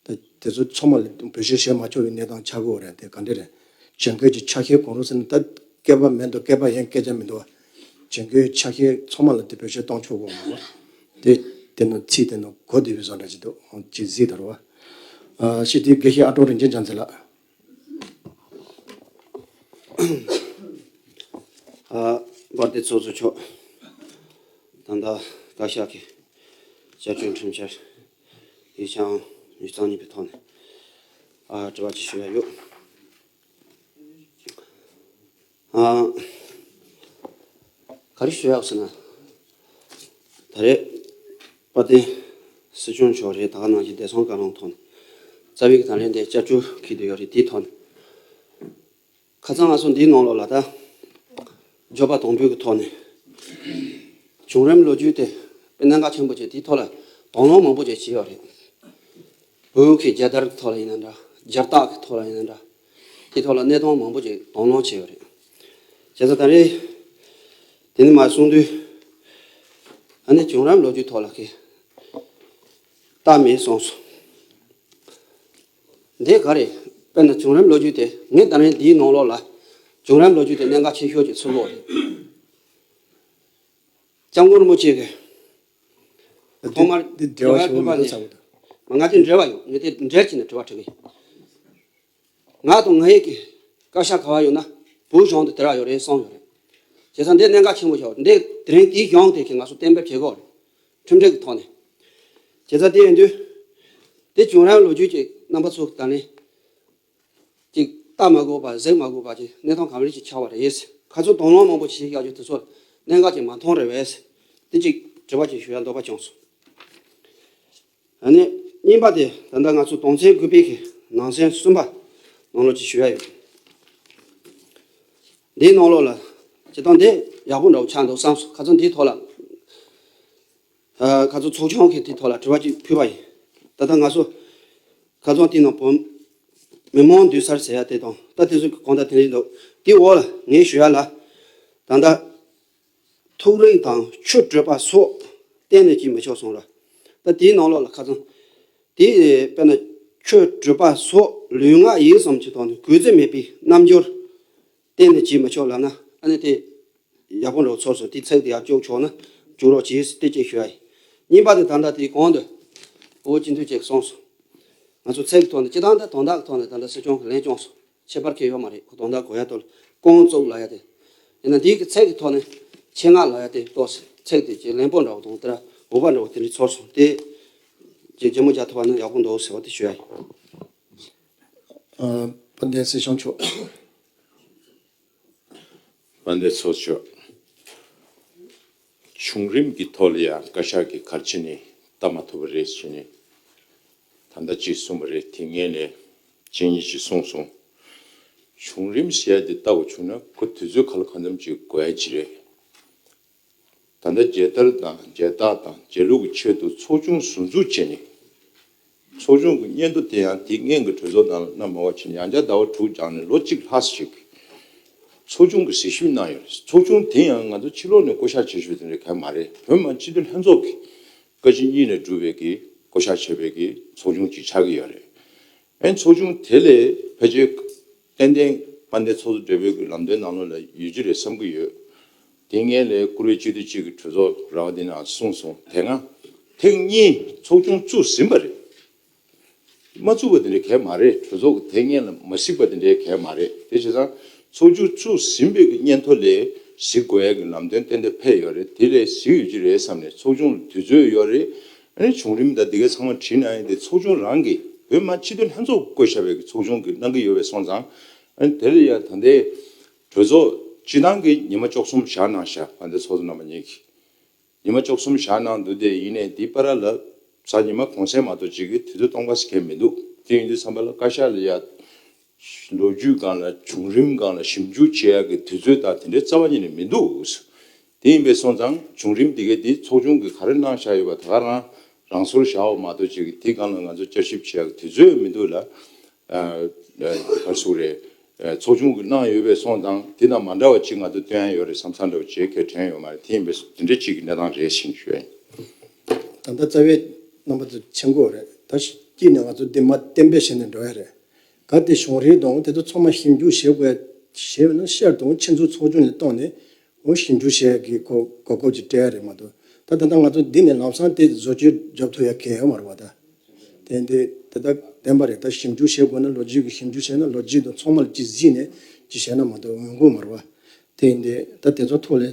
ད་དེ་ཚོ་ཚང་མ་ལ་བེད་སྤྱོད་བྱེད་མ་ཆོག་པའི་གནས་སྟངས་ཆགས་ཀྱི་ཡོད་རེད། དེ་ག་འདྲ་རེད། གྱོན་གོས་ཀྱི་ཆ་ཤས་གང་རུང་ཟེར་ན་ད་བསྐལ་པ་མེད་འདུག་བསྐལ་པ་ཡན་སྐད་ཆ་མི་འདུག་བ། གྱོན་གོས་ཆ་ཤས་ཚང་མ་ལ་དེ་བེད་སྤྱོད་གཏོང་ཆོག་གི་ཡོད་མ་རེད་བ། དེ་ དེ་ནང་ཚིག་དེ་ནང་གོ་བདེ་བའི་བཟོ་འདྲ་ཅིག་འདུག་ཅིག་གཟིགས་དང་རོ། ཨ་ཤི་དེ་དགེ་བཤེས་ཨ་ཀྲོང་རིན་ཆེན་བྱང་རྩེ་ལགས། ཨ་དཔལ་ལྡན་ཚོགས་གཙོ་མཆོག་ད་ལྟ་བཀའ་ཤག་གི་བཅའ་ཁྲིམས་ཁྲིམས་འཆར་ཡིག་ཆ་ཡིག་ཚང་གཉིས་པའི་ཐོག་ནས་ཨ་དྲི་བ་ཅིག་ཞུ་ཡ་ཡོད། ཨ་ག་རེ་ཞུ་ཡག་ཟེར་ན། ད་རེས་དཔལ་ལྡན་སྲིད་སྐྱོང་མཆོག་རེད། ད་ག་ནང་བཞིན་བདེ་སྲུང་བཀའ་བློན་ཐོག་ནས་རྩ་བའི་གི་ད་ལན་དེ་བསྐྱར་བཅོས་འཁྱེར་བསྡད་ཡོད་རེད། དེའི་ཐོག་ནས་ཁ་སང་ང་ཚོ་འདིའི་ནང་ལོགས་ལ་ད་འབྱོར་པ་དང་པོའི་གི་ཐོག་ནས་བྱུང་རིམ་ལོ་རྒྱུས་དེ་དཔེ་གནད་འགག་ཆེན་པོ་བྱས། དེའི་ཐོག་ལ་དང་བླངས་མང་པོ་བྱས་བྱས་ཡོད་རེད། བོད་ཀྱི་རྒྱལ་དར་གྱི་ཐོག་ལ་ཡིན་ན་འདྲ། རྒྱལ་རྟགས་ཀྱི་ཐོག་ལ་ཡིན་ན་འདྲ། དེའི་ཐོག་ལ་གནས་སྟངས་མང་པོ་ཅིག་དང་བླངས་བྱས་ཡོད་རེད། བྱས་ཙང་ད་རེས་དེ་ནི་མ་གསུངས་དུས། ཨ་ནི་བྱུང་རིམ་ལོ་རྒྱུས་ཐོག་ལ་ཁེ་ལྟ་མེད་གསུངས་སོང་། འདི་ག་རེད། དཔེར་ན་བྱུང་རིམ་ལོ་རྒྱུས་དེ་ངས་ད་རེས་འདིའི་ནང་ལོགས་ལ་བྱུང་རིམ་ལོ་རྒྱུས་དེ་གནད་འགག་ཆེ་ཤོས་ཅིག་ཚུར་ལོག་རེད། སྐྱབས་མགོན་རིན་པོ་ཆེ་གིས་ཐོག་མར་འདི་འབྲེལ་བ་ཞིག་ཡོད་མེད་ཚ་བོ་དང་། མ་ང་དེ་འབྲེལ་བ་ཡོད། ངས་དེ་འབྲེལ་བྱས་ནས་དྲི་བ་དྲི་གི་ཡིན། ང་དང་ང་ཡི་གི་བཀའ་ཤག་ག་བ་ཡོད་ན་བོད་གཞུང་དུ་དེ་ར་ཡོད་རེད་གསུངས་ཡོད་རེད། བྱས་ཙང་འདི་གནད་འགག་ཆེན་པོ་ཞིག་འདི་དེ་རིང་དེའི་གཞུང་དེ་གི་ང་ཚོ་གཏན་འབེབས་བྱེད་དགོས་རེད། ཁྲིམས་སྒྲིག་གི་ཐོག་ནས། བྱས་ཙང་དེ་ཡིན་དུས་དེ་བྱུང་རིམ་ལོ་རྒྱུས་ཀྱི་རྣམ་པ་ཚོ་ད་ནི། ཅིག་ལྟ་མ་དགོས་པ་གཟིགས་མ་དགོས་པ་ཅིག་གནས་སྟངས་ག་འདྲ་ཞིག་ཆགས་པ་རེད། ཁ་སང་དང་བླངས་མང་པོ་ཞིག་བཞག་རྒྱུ་དེ་ཚོ་གནད་འགག་ཅིག་མ་མཐོང་རེད་པས། དེ་ཅིག་དྲི་བ་ཅིག་ཞུ་ཡ་འདོད་པ་བྱུང་སོང་། ཨ་ནི་གཉིས་པ་དེ་ད་ལྟ་ང་ཚོ་དོན་ཚན་དགུ་པའི་གི་ནང་གསེས་གསུམ་པ་ནང་ལོགས་ཅིག་ཞུ་ཡ་ཡོད། འདིའི་ནང་ལོགས་ལ་སྤྱིར་བཏང་འདི་ཡག་པོ་འདྲ་བོ་ཆགས་འདུག་བསམ་སོང་། ཁ་སང་འདིའི་ཐོག་ལ། ཨ་ཁ་སང་ཚོགས་ཆུང་གིས་དེའི་ཐོག་ལ་དྲི་བ་ཅིག་ཕུལ་བ་ཡིན། ད་ལྟ་ང་ཚོ་ཁ་སང་དེའི་ནང་བོད་མི་མང་འདུས་སར་ཟེར་ཡ་དེ་དང་ད་དེ་ཚོ་གི་གང་ལྟར་དེ་འདྲ་འདུག་དེའི་འོག་ལ་ངས་ཞུ་ཡ་ལ། ད་ལྟ་ཐུགས་རིག་དང་ཆོས་སྤྲོས་པ་སོགས་གཏན་ནས་བྱེད་མི་ཆོག་གསུངས་ར། ད་དེའི་ནང་ལོགས་ལ་ཁ་སང་དེ་དཔེར་ན་ཆོས་སྤྲོས་པ་སོགས་ལུས་ངག་ཡིད་གསུམ་གྱི་ཐོག་ནས་གུས་བརྩི་མེད་པའི་རྣམ་འགྱུར་གཏན་ནས་བྱེད་མི་ཆོག་ལབ་ན། ཨ་ནི་དེ་ཡག་པོ་འདྲ་བོ་ཚོར་སོང་། དེ་ཚིག་དེ་ཡར་བཅུག་ཆོག་ན་བཅུག་རོགས་གྱིས་དེ་ཅིག་ཞུ་ཡ་ཡིན། གཉིས་པ་དེ་ད་ལྟ་དེའི་གོང་དུ་ཨོ་སྤྱི་འཐུས་ཅིག་གསུངས་སོང་། ང་ཚོ་ཚིག་གི་ཐོག་ནས་སྤྱི་བཏང་དེ་དོན་དག་གི་ཐོག་ནས་ད་ལྟ་སྲིད་སྐྱོང་གིས་ལན་བསྐྱོན་སོང་། ཁྱད་པར་གང་ཡང་ཡོད་མ་རེད། ཁོ་དོན་དག་གོ་ཡ་ཐོག་ལ་ཀོང་བཙུགས་ལབ་ཡ་དེ། ཡིན་ན་འདི་གི་ཚིག་གི་ཐོག་ནས་ཆེད་མངགས་ལབ་ཡ་དེ་ཏོག་ཙམ་ཚིག་དེ་ཅིག་ལན་པོ་འདྲ་བོ་དང་དེ་འདྲ་འོས་པ་འདྲ་བོ་དེ་འདྲ་ཚོར་སོང་། དེ་ཅིག་ཇེ་མང་རྒྱག་ཐུབ་པ་ན་ཡག་པོ་འདུག་ཟེར་བ་དེ་ཞུ་ཡ་ཡིན། ཨ་དཔལ་ལྡན་སྲིད་སྐྱོང་མཆོག་དཔལ་ལྡན་ཚོགས་གཙོ་མཆོག་བྱུང་རིམ་གྱི་ཐོག་ལ་ཡང་བཀའ་ཤག་གིས་ག་རེ་བྱས་ནས་ལྟ་མ་ཐུབ་པ་རེད་ཟེར་ནས་ད་ལྟ་ཅིག་གསུངས་པ་རེད། དེ་སྔོན་ལ་ཅིག་གཉིས་ཅིག་གསུངས་སོང་། བྱུང་རིམ་ཟེར་ཡ་དེ་ལྟ་བ་བྱུང་ན་ཁོ་དུས་ཚོད་ག་ལ་གང་འཚམ་ཅིག་དགོས་ཡ་ཅིག་རེད། ད་ལྟ་རྒྱལ་དར་དང་རྒྱལ་རྟགས་དང་རྒྱལ་གླུ་གི་ཆེད་དུ་ཚོགས་ཆུང་ཟུར་འཛུགས་བྱས་ནས། ཚོགས་ཆུང་གི་སྙན་ཐོ་དེ་ཡང་དེ་སྔོན་གྱི་གྲོས་ཚོགས་ནང་ལ་གནང་མ་བ་བྱས་ནས་ཡང་བསྐྱར་ཟླ་བ་དྲུག་སྦྱངས་ནས་ལོ་གཅིག་ལྷག་ཙམ་ཞིག་ཚོགས་ཆུང་གི་གཟིགས་ཞིབ་གནང་ཡོད་རེད། ཚོགས་ཆུང་དེ་ཡང་ང་ཚོ་ཕྱི་ལོགས་ནས་བསྐོ་བཞག་བྱེད་ཆོག་དེ་འདྲ་གང་ཡང་མ་རེད། བོད་མི་མང་སྤྱི་འཐུས་ལྷན་ཚོགས་ཀྱི་བཀའ་སྤྱི་གཉིས་ནས་གྲུབ་པའི་གི་བསྐོ་བཞག་བྱས་པའི་གི་ཚོགས་ཆུང་ཅིག་ཆགས་ཀྱི་ཡོད་རེད། ཨན་ཚོགས་ཆུང་དེ་ལས་ཕལ་ཆེར་ཏན་ཏན་དཔལ་ལྡན་ཚོགས་གཙོ་སྦྲེལ་པོའི་གི་ལམ་སྟོན་ནང་ལོགས་ལ་ཡོད་ཀྱི་རེད་བསམ་གྱི་ཡོད། དེ་སྔོན་ལ་བཀུར་འོས་སྤྱི་འཐུས་གཅིག་གིས་གྲོས་ཚོགས་ར་བ་འདི་ནང་གསུངས་སོང་། དེ་སྔ་ཐེངས་གཉིས་ཚོགས་ཆུང་བཙུགས་ཟིན་པ་རེད། མ་བཙུགས་པ་དེ་འདྲ་གང་ཡང་མ་རེད། གྲོས་ཚོགས་ཀྱིས་དེ་སྔོན་ལ་མ་གཟིགས་པ་དེ་འདྲ་གང་ཡང་མ་རེད། དེ་བྱས་ཙང་ཚོགས་ཆུང་བཙུགས་ཟིན་པའི་གི་སྙན་ཐོ་ལས་གཟིགས་དགོས་ཡ་གི་ལམ་སྟོན་ཏན་ཏན་ཕེབས་ཡོད་རེད། དེ་ལས་གཟིགས་ཡོད་ཀྱི་རེད་བསམ་ནས། ཚོགས་ཆུང་ལ་དུས་ཚོད་ཡོད་རེད། ཨ་ནི་བྱུང་རིམ་དང་འདི་གའི་ཚང་མ་བྲིས་གནང་ཡ་དེ་ཚོགས་ཆུང་རང་གིས་བོད་མི་སྤྱི་འཐུས་ལྷན་ཚོགས་བསྐོས་བཞག་པའི་གི་ཚོགས་ཆུང་གིས་གནང་གི་ཡོད་པས་སོང་ཙང་། ཨ་ནི་དེ་ལ་ཡང་ད་ལྟའི་གྲོས་ཚོགས་སྤྱི་བཏང་གི་ཉི་མ་བཅུ་གསུམ་བཞག་གནང་བཞག་དཔལ་ལྡན་ཚོགས་གཙོ་རྣམ་པ་གཉིས་ཀྱིས་ཉི་མ་བཅུ་གསུམ་བཞག་གནང་འདུག་དེ་ཡིན་ནའི་འདི་བར་ལ་གཟའ་ཉི་མ་གུང་སེང་མ་གཏོགས་ཅིག་གི་དུས་ཚོད་གཏོང་ག་ཟེར་མཁན་མི་འདུག་དེ་ཡིན་དུས་ཙམ་པ་ལ་བཀའ་ཤག་ལ་ཡ་ལོ་རྒྱུས་སྒང་ལ་བྱུང་རིམ་སྒང་ལ་ཞིབ་འཇུག་བྱེད་ཡ་གི་དུས་ཚོད་དང་དེ་འདྲའི་རྩ་བ་ཉིད་ནས་མི་འདུག་དེ་ཡིན་པས་སོང་ཙང་བྱུང་རིམ་འདི་གའི་འདི་ཚོགས་ཆུང་གིས་ག་རེ་གནང་བཞག་ཡོད་པ་ད་ག་རང་རང་སོར་བཞག་པ་མ་གཏོགས་ཅིག་དེ་སྒང་ལ་ང་ཚོ་བསྐྱར་ཞིབ་བྱེད་ཡ་གི་དུས་ཚོད་མི་འདུག་ལ། ཨ་ཨ་ག་རེ་ཟེར་དགོས་རེད། ཨ་ཚོགས་ཆུང་གིས་གནང་ཡོད་པས་སོང་ཙང་དེ་དང་མ་འདྲ་བ་ཅིག་ང་ཚོ་སྟོན་ཡ་ཡོད་རེད་བསམ་ས་འདྲ་བོ་ཅིག་གས་དྲན་ཡོད་མ་རེད། དེ་ཡིན་པས་དེ་འདྲ་ཅིག་གི་གནས་སྟངས་རེད་ཟེར་ནས་ཞུ་ཡ་ཡིན། ད་ལྟ་རྩ་བའི་རྣམ་པ་ཚོ་མཁྱེན་གྱི་ཡོད་རེད། ད་ཤི་སྐྱིད་ནས་ང་ཚོ་འདི་མ་གཏན་འབེབས་བྱས་ནས་འགྲོ་ཡ་རེད། གལ་ཏེ་བྱུང་རིམ་དང་དེ་ཚོ་ཚང་མ་ཞིབ་འཇུག་བྱེད་དགོས་བྱས་ན་ཤར་དང་ཕྱི་ཚོ་ཚོགས་ཆུང་ནས་བཏང་ནས་འོ་ཞིབ་འཇུག་བྱེད་ཡ་གི་གོ་གོ་སྐབས་ཅིག་སྤྲད་ཡ་རེད་མ་གཏོགས། ད་ ད་ད་ལྟ་ང་ཚོ་འདི་ནས་ལམ་སང་དེ་བཟོ་བཅོས་རྒྱབ་ཐུབ་ཡ་གལ་ཡོད་མ་རེད་བ་ད། དེ་འདི་དེ་ད་བདེན་པ་རེད། ད་ཞིབ་འཇུག་བྱེད་དགོས་ན་ལོ་རྒྱུས་ཀྱི་ཞིབ་འཇུག་བྱས་ན་ལོ་རྒྱུས་དང་ཚང་མ་ལ་ཅིག་གཟིགས་ནས་ཅིག་བྱས་ན་མ་གཏོགས་ཡོང་གི་མ་རེད་བ། དེ་འདི་ད་དེ་ཚོ་ཐོག་ལས་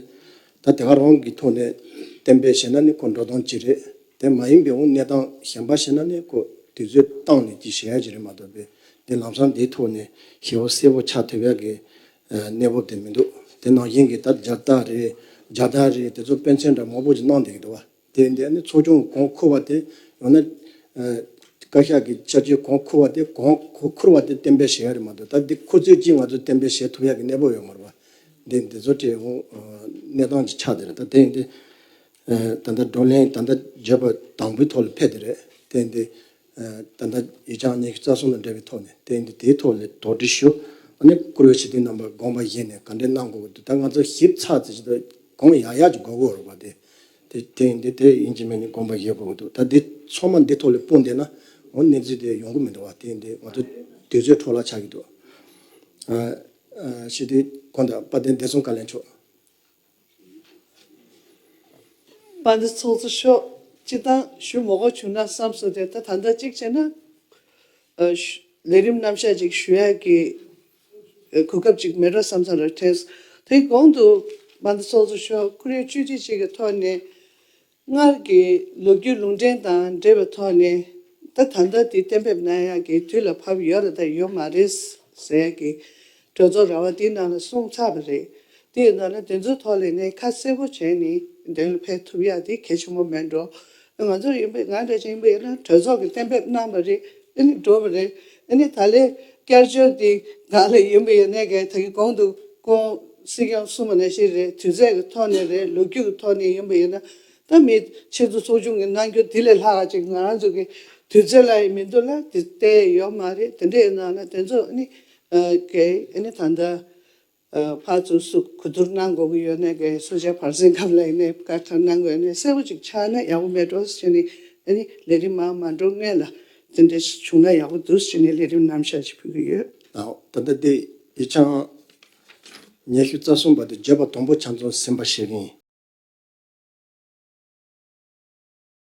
ད་དེ་ག་རང་གི་ཐོག་ནས་གཏན་འབེབས་བྱས་ན་ནི་ཁོ་འགྲོ་སྟངས་ཅིག་རེད། དེ་མ་ཡིན་པའི་འོང་གནས་སྟངས་གཞན་པ་བྱས་ན་ནི་ཁོ་དུས་ཚོད་བཏང་ནས་ཅིག་བྱེད་ཡ་ཅིག་རེད་མ་གཏོགས་པས་དེ་ལམ་སང་འདིའི་ཐོག་ནས་ཞེ་པོ་གསལ་པོ་ཆགས་ཐུབ་ཡ་གི་གནས་བབ་དེ་མི་འདུག་དེ་ནང་བཞིན་གྱི་ད་རྒྱ་སྟག་རེད། རྒྱ་སྟག་རེད། དེ་ཚོ་དཔེ་མཚོན་འདྲ་མང་པོ་ཅིག་གནང་བསྡད་ཀྱི་འདུག་བ། དེ་འདི་ནི་ཚོགས་ཆུང་གོང་འཁུར་བ་དེ་ཡང་ན་བཀའ་ཤག་གི་བཅའ་བཅོས་གོང་འཁུར་བ་དེ་གོང་གོང་འཁུར་བ་དེ་གཏན་འབེབས་བྱེད་ཡ་རེད་མ་གཏོགས་ད་འདི་ཁོ་ཚོས་ཅིག་ང་ཚོ་གཏན་འབེབས་བྱེད་ཐུབ་ཡ་གི་གནས་བབ་ཡོད་མ་རེད་བ། འདི་འདི་ཚོ་དེ་འོང་གནས་སྟངས་ཅིག་ཆགས་བསྡད་རེད། ད་དེ་ཡིན་དུས་ད་ལྟ་བགྲོ་གླེང་ད་ལྟ་བརྗོད་པ་དང་པོའི་ཐོག་ལ་ཕེབས་བསྡད་རེད། དེ་ཡིན་དུས། ད་ལྟ་ཡིག་ཆ་ཉི་ཤུ་རྩ་གསུམ་དང་འབྲེལ་བའི་ཐོག་ནས་དེ་འདི་དེའི་ཐོག་ནས་དོགས་འདྲི་ཞུ། ཨ་ནི་བཀུར་འོས་སྤྱི་འཐུས་རྣམ་པ་དགོངས་པ་བཞེས་ནས་ག་འདྲས་གནང་དགོས་ཀྱི་འདུག་ད་ང་ཚོ་ཞིབ་ཚགས་ཚེ་ཅི་ད་གོང་ཡག་ཡག་ཅིག་དགོས་ཀྱི་རེད་པ། དེ་དེ་དེ་ཡིན་དེ་དེ་ཡིན་གཅིག་མིན་གཅིག་དགོངས་པ་བཞེས་དགོས་ཀྱི་འདུག་ད་འདི་ཚང་མ་འདི་ཐོག་ལ་སྤུངས་བསྡད་ན་འོ་གནས་ཚུལ་དེ་ཡོང་གི་མི་འདུག་བ། དེ་ཡིན་དེ་ང་ཚོ་དུས་ཚོད་འཕྲོ་བརླག་ཆགས་ཀྱི་འདུག་ཨ་ཨ་སྤྱི་འཐུས་གོང་དུ་དཔལ་ལྡན་བདེ་སྲུང་བཀའ་བློན་མཆོག་དཔལ་ལྡན་ཚོགས་གཙོ་མཆོག་སྤྱིར་བཏང་ཞུ་མ་དགོས་བྱུང་ན་བསམ་སོང་སྟེ། ད་ད་ལྟ་གཅིག་བྱས་ན་ཨ་ཞུ་ལས་རིམ་རྣམ་གཞག་ཅིག་ཞུ་ཡག་གི་ཨ་གོ་སྐབས་ཅིག་མེད་འགྲོ་བསམ་བསམ་རེ་དྲན། དེའི་གོང་དུ་དཔལ་ལྡན་ཚོགས་གཙོ་མཆོག་ཁོ་རའི་བཅུད་ཁྲིད་ཅིག་གི་ཐོག་ནས་སྔར་གྱི་ལོ་རྒྱུས་ལུང་འདྲེན་དང་འབྲེལ་བའི་ཐོག་ནས་ད་ད་ལྟ་དེ་གཏན་འབེབས་གནང་ཡག་གི་དུས་ལ་བབ་ཡོད་རེད་དང་ཡོད་མ་རེད་ཟེར་ཡག་གི་གྲོས་ཚོགས་ར་བ་དེའི་ནང་ལ་གསུངས་ཚར་བ་རེད། དེ་ཡིན་ན་ལ་དེ་ཚོའི་ཐོག་ལ་ནས་ཁ་གསལ་པོ་བྱས་ནས་མདུན་ལ་ཕེབས་ཐུབ་ཡག་དེ་གལ་ཆེན་པོ་མེད་འགྲོ། ང་ཚོ་ཡིན་པ་ང་འདྲ་ཅན་ཡིན་པ་ཡིན་ན་གྲོས་ཚོགས་ཀྱིས་གཏན་འབེབས་གནང་བ་རེད། ཨ་ནི་འགྲོ་བ་རེད། ཨ་ནི་ད་ལས་བསྐྱར་བཅོས་དེ་གང་ལ་ཡིན་པ་ཡིན་ནའི་གལ་ད་གི་གོང་དུ་སྐུ་ངོ་སྲིད་སྐྱོང་གསུངས་པ་ནང་བཞིན་རེད། དུས་ཚོད་ཀྱི་ཐོག་ནས་རེད། ལོ་རྒྱུས་ཀྱི་ཐོག་ནས་ཡིན་པ་ཡིན་ན་ད་མི་ཆེད་དུ་ཚོགས་ཆུང་གི་གནང་རྒྱུ་དེ་ལས་ལྷག་ཅིག་ང་རང་ཚོ་གི་དུས་ཚོད་ལ་ཡིན་མི་འདུག་ལ་དེ་བལྟས་ཡོད་མ་རེད། དེ་འདྲ་ཡིན་ན་ལ་དེ་ཚོ་ཨ་ནི་གལ་ཨ་ནི་ད་ལྟ། ཕར་ཚུར་སུ་གོ་བསྡུར་གནང་དགོས་ཀྱི་ཡོད་ན་གལ་སུ་ཆ་བར་སེང་སྐབས་ལ་ཡིན་ནའི་བཀའ་ཁྲ་གནང་དགོས་ཡོད་ན་གསལ་པོ་ཅིག་ཆགས་ན་ཡག་པོ་མེད་འགྲོ་ཟེར་ནས་ཨ་ནི་ལས་རིམ་མང་མ་འགྲོ་སྔོན་ལ་དེ་འདྲ་བྱུང་ན་ཡག་པོ་འདུག་ཟེར་ནས་ལས་རིམ་རྣམ་གཞག་ཅིག་ཕུལ་གྱི་ཡོད། ད་ད་ལྟ་དེ་ཡིག་ཆ་ཉི་ཤུ་རྩ་གསུམ་པ་དེ་བརྗོད་པ་དང་པོ་ཆ་ཚང་ཟིན་པ་ཞིག་ཡིན།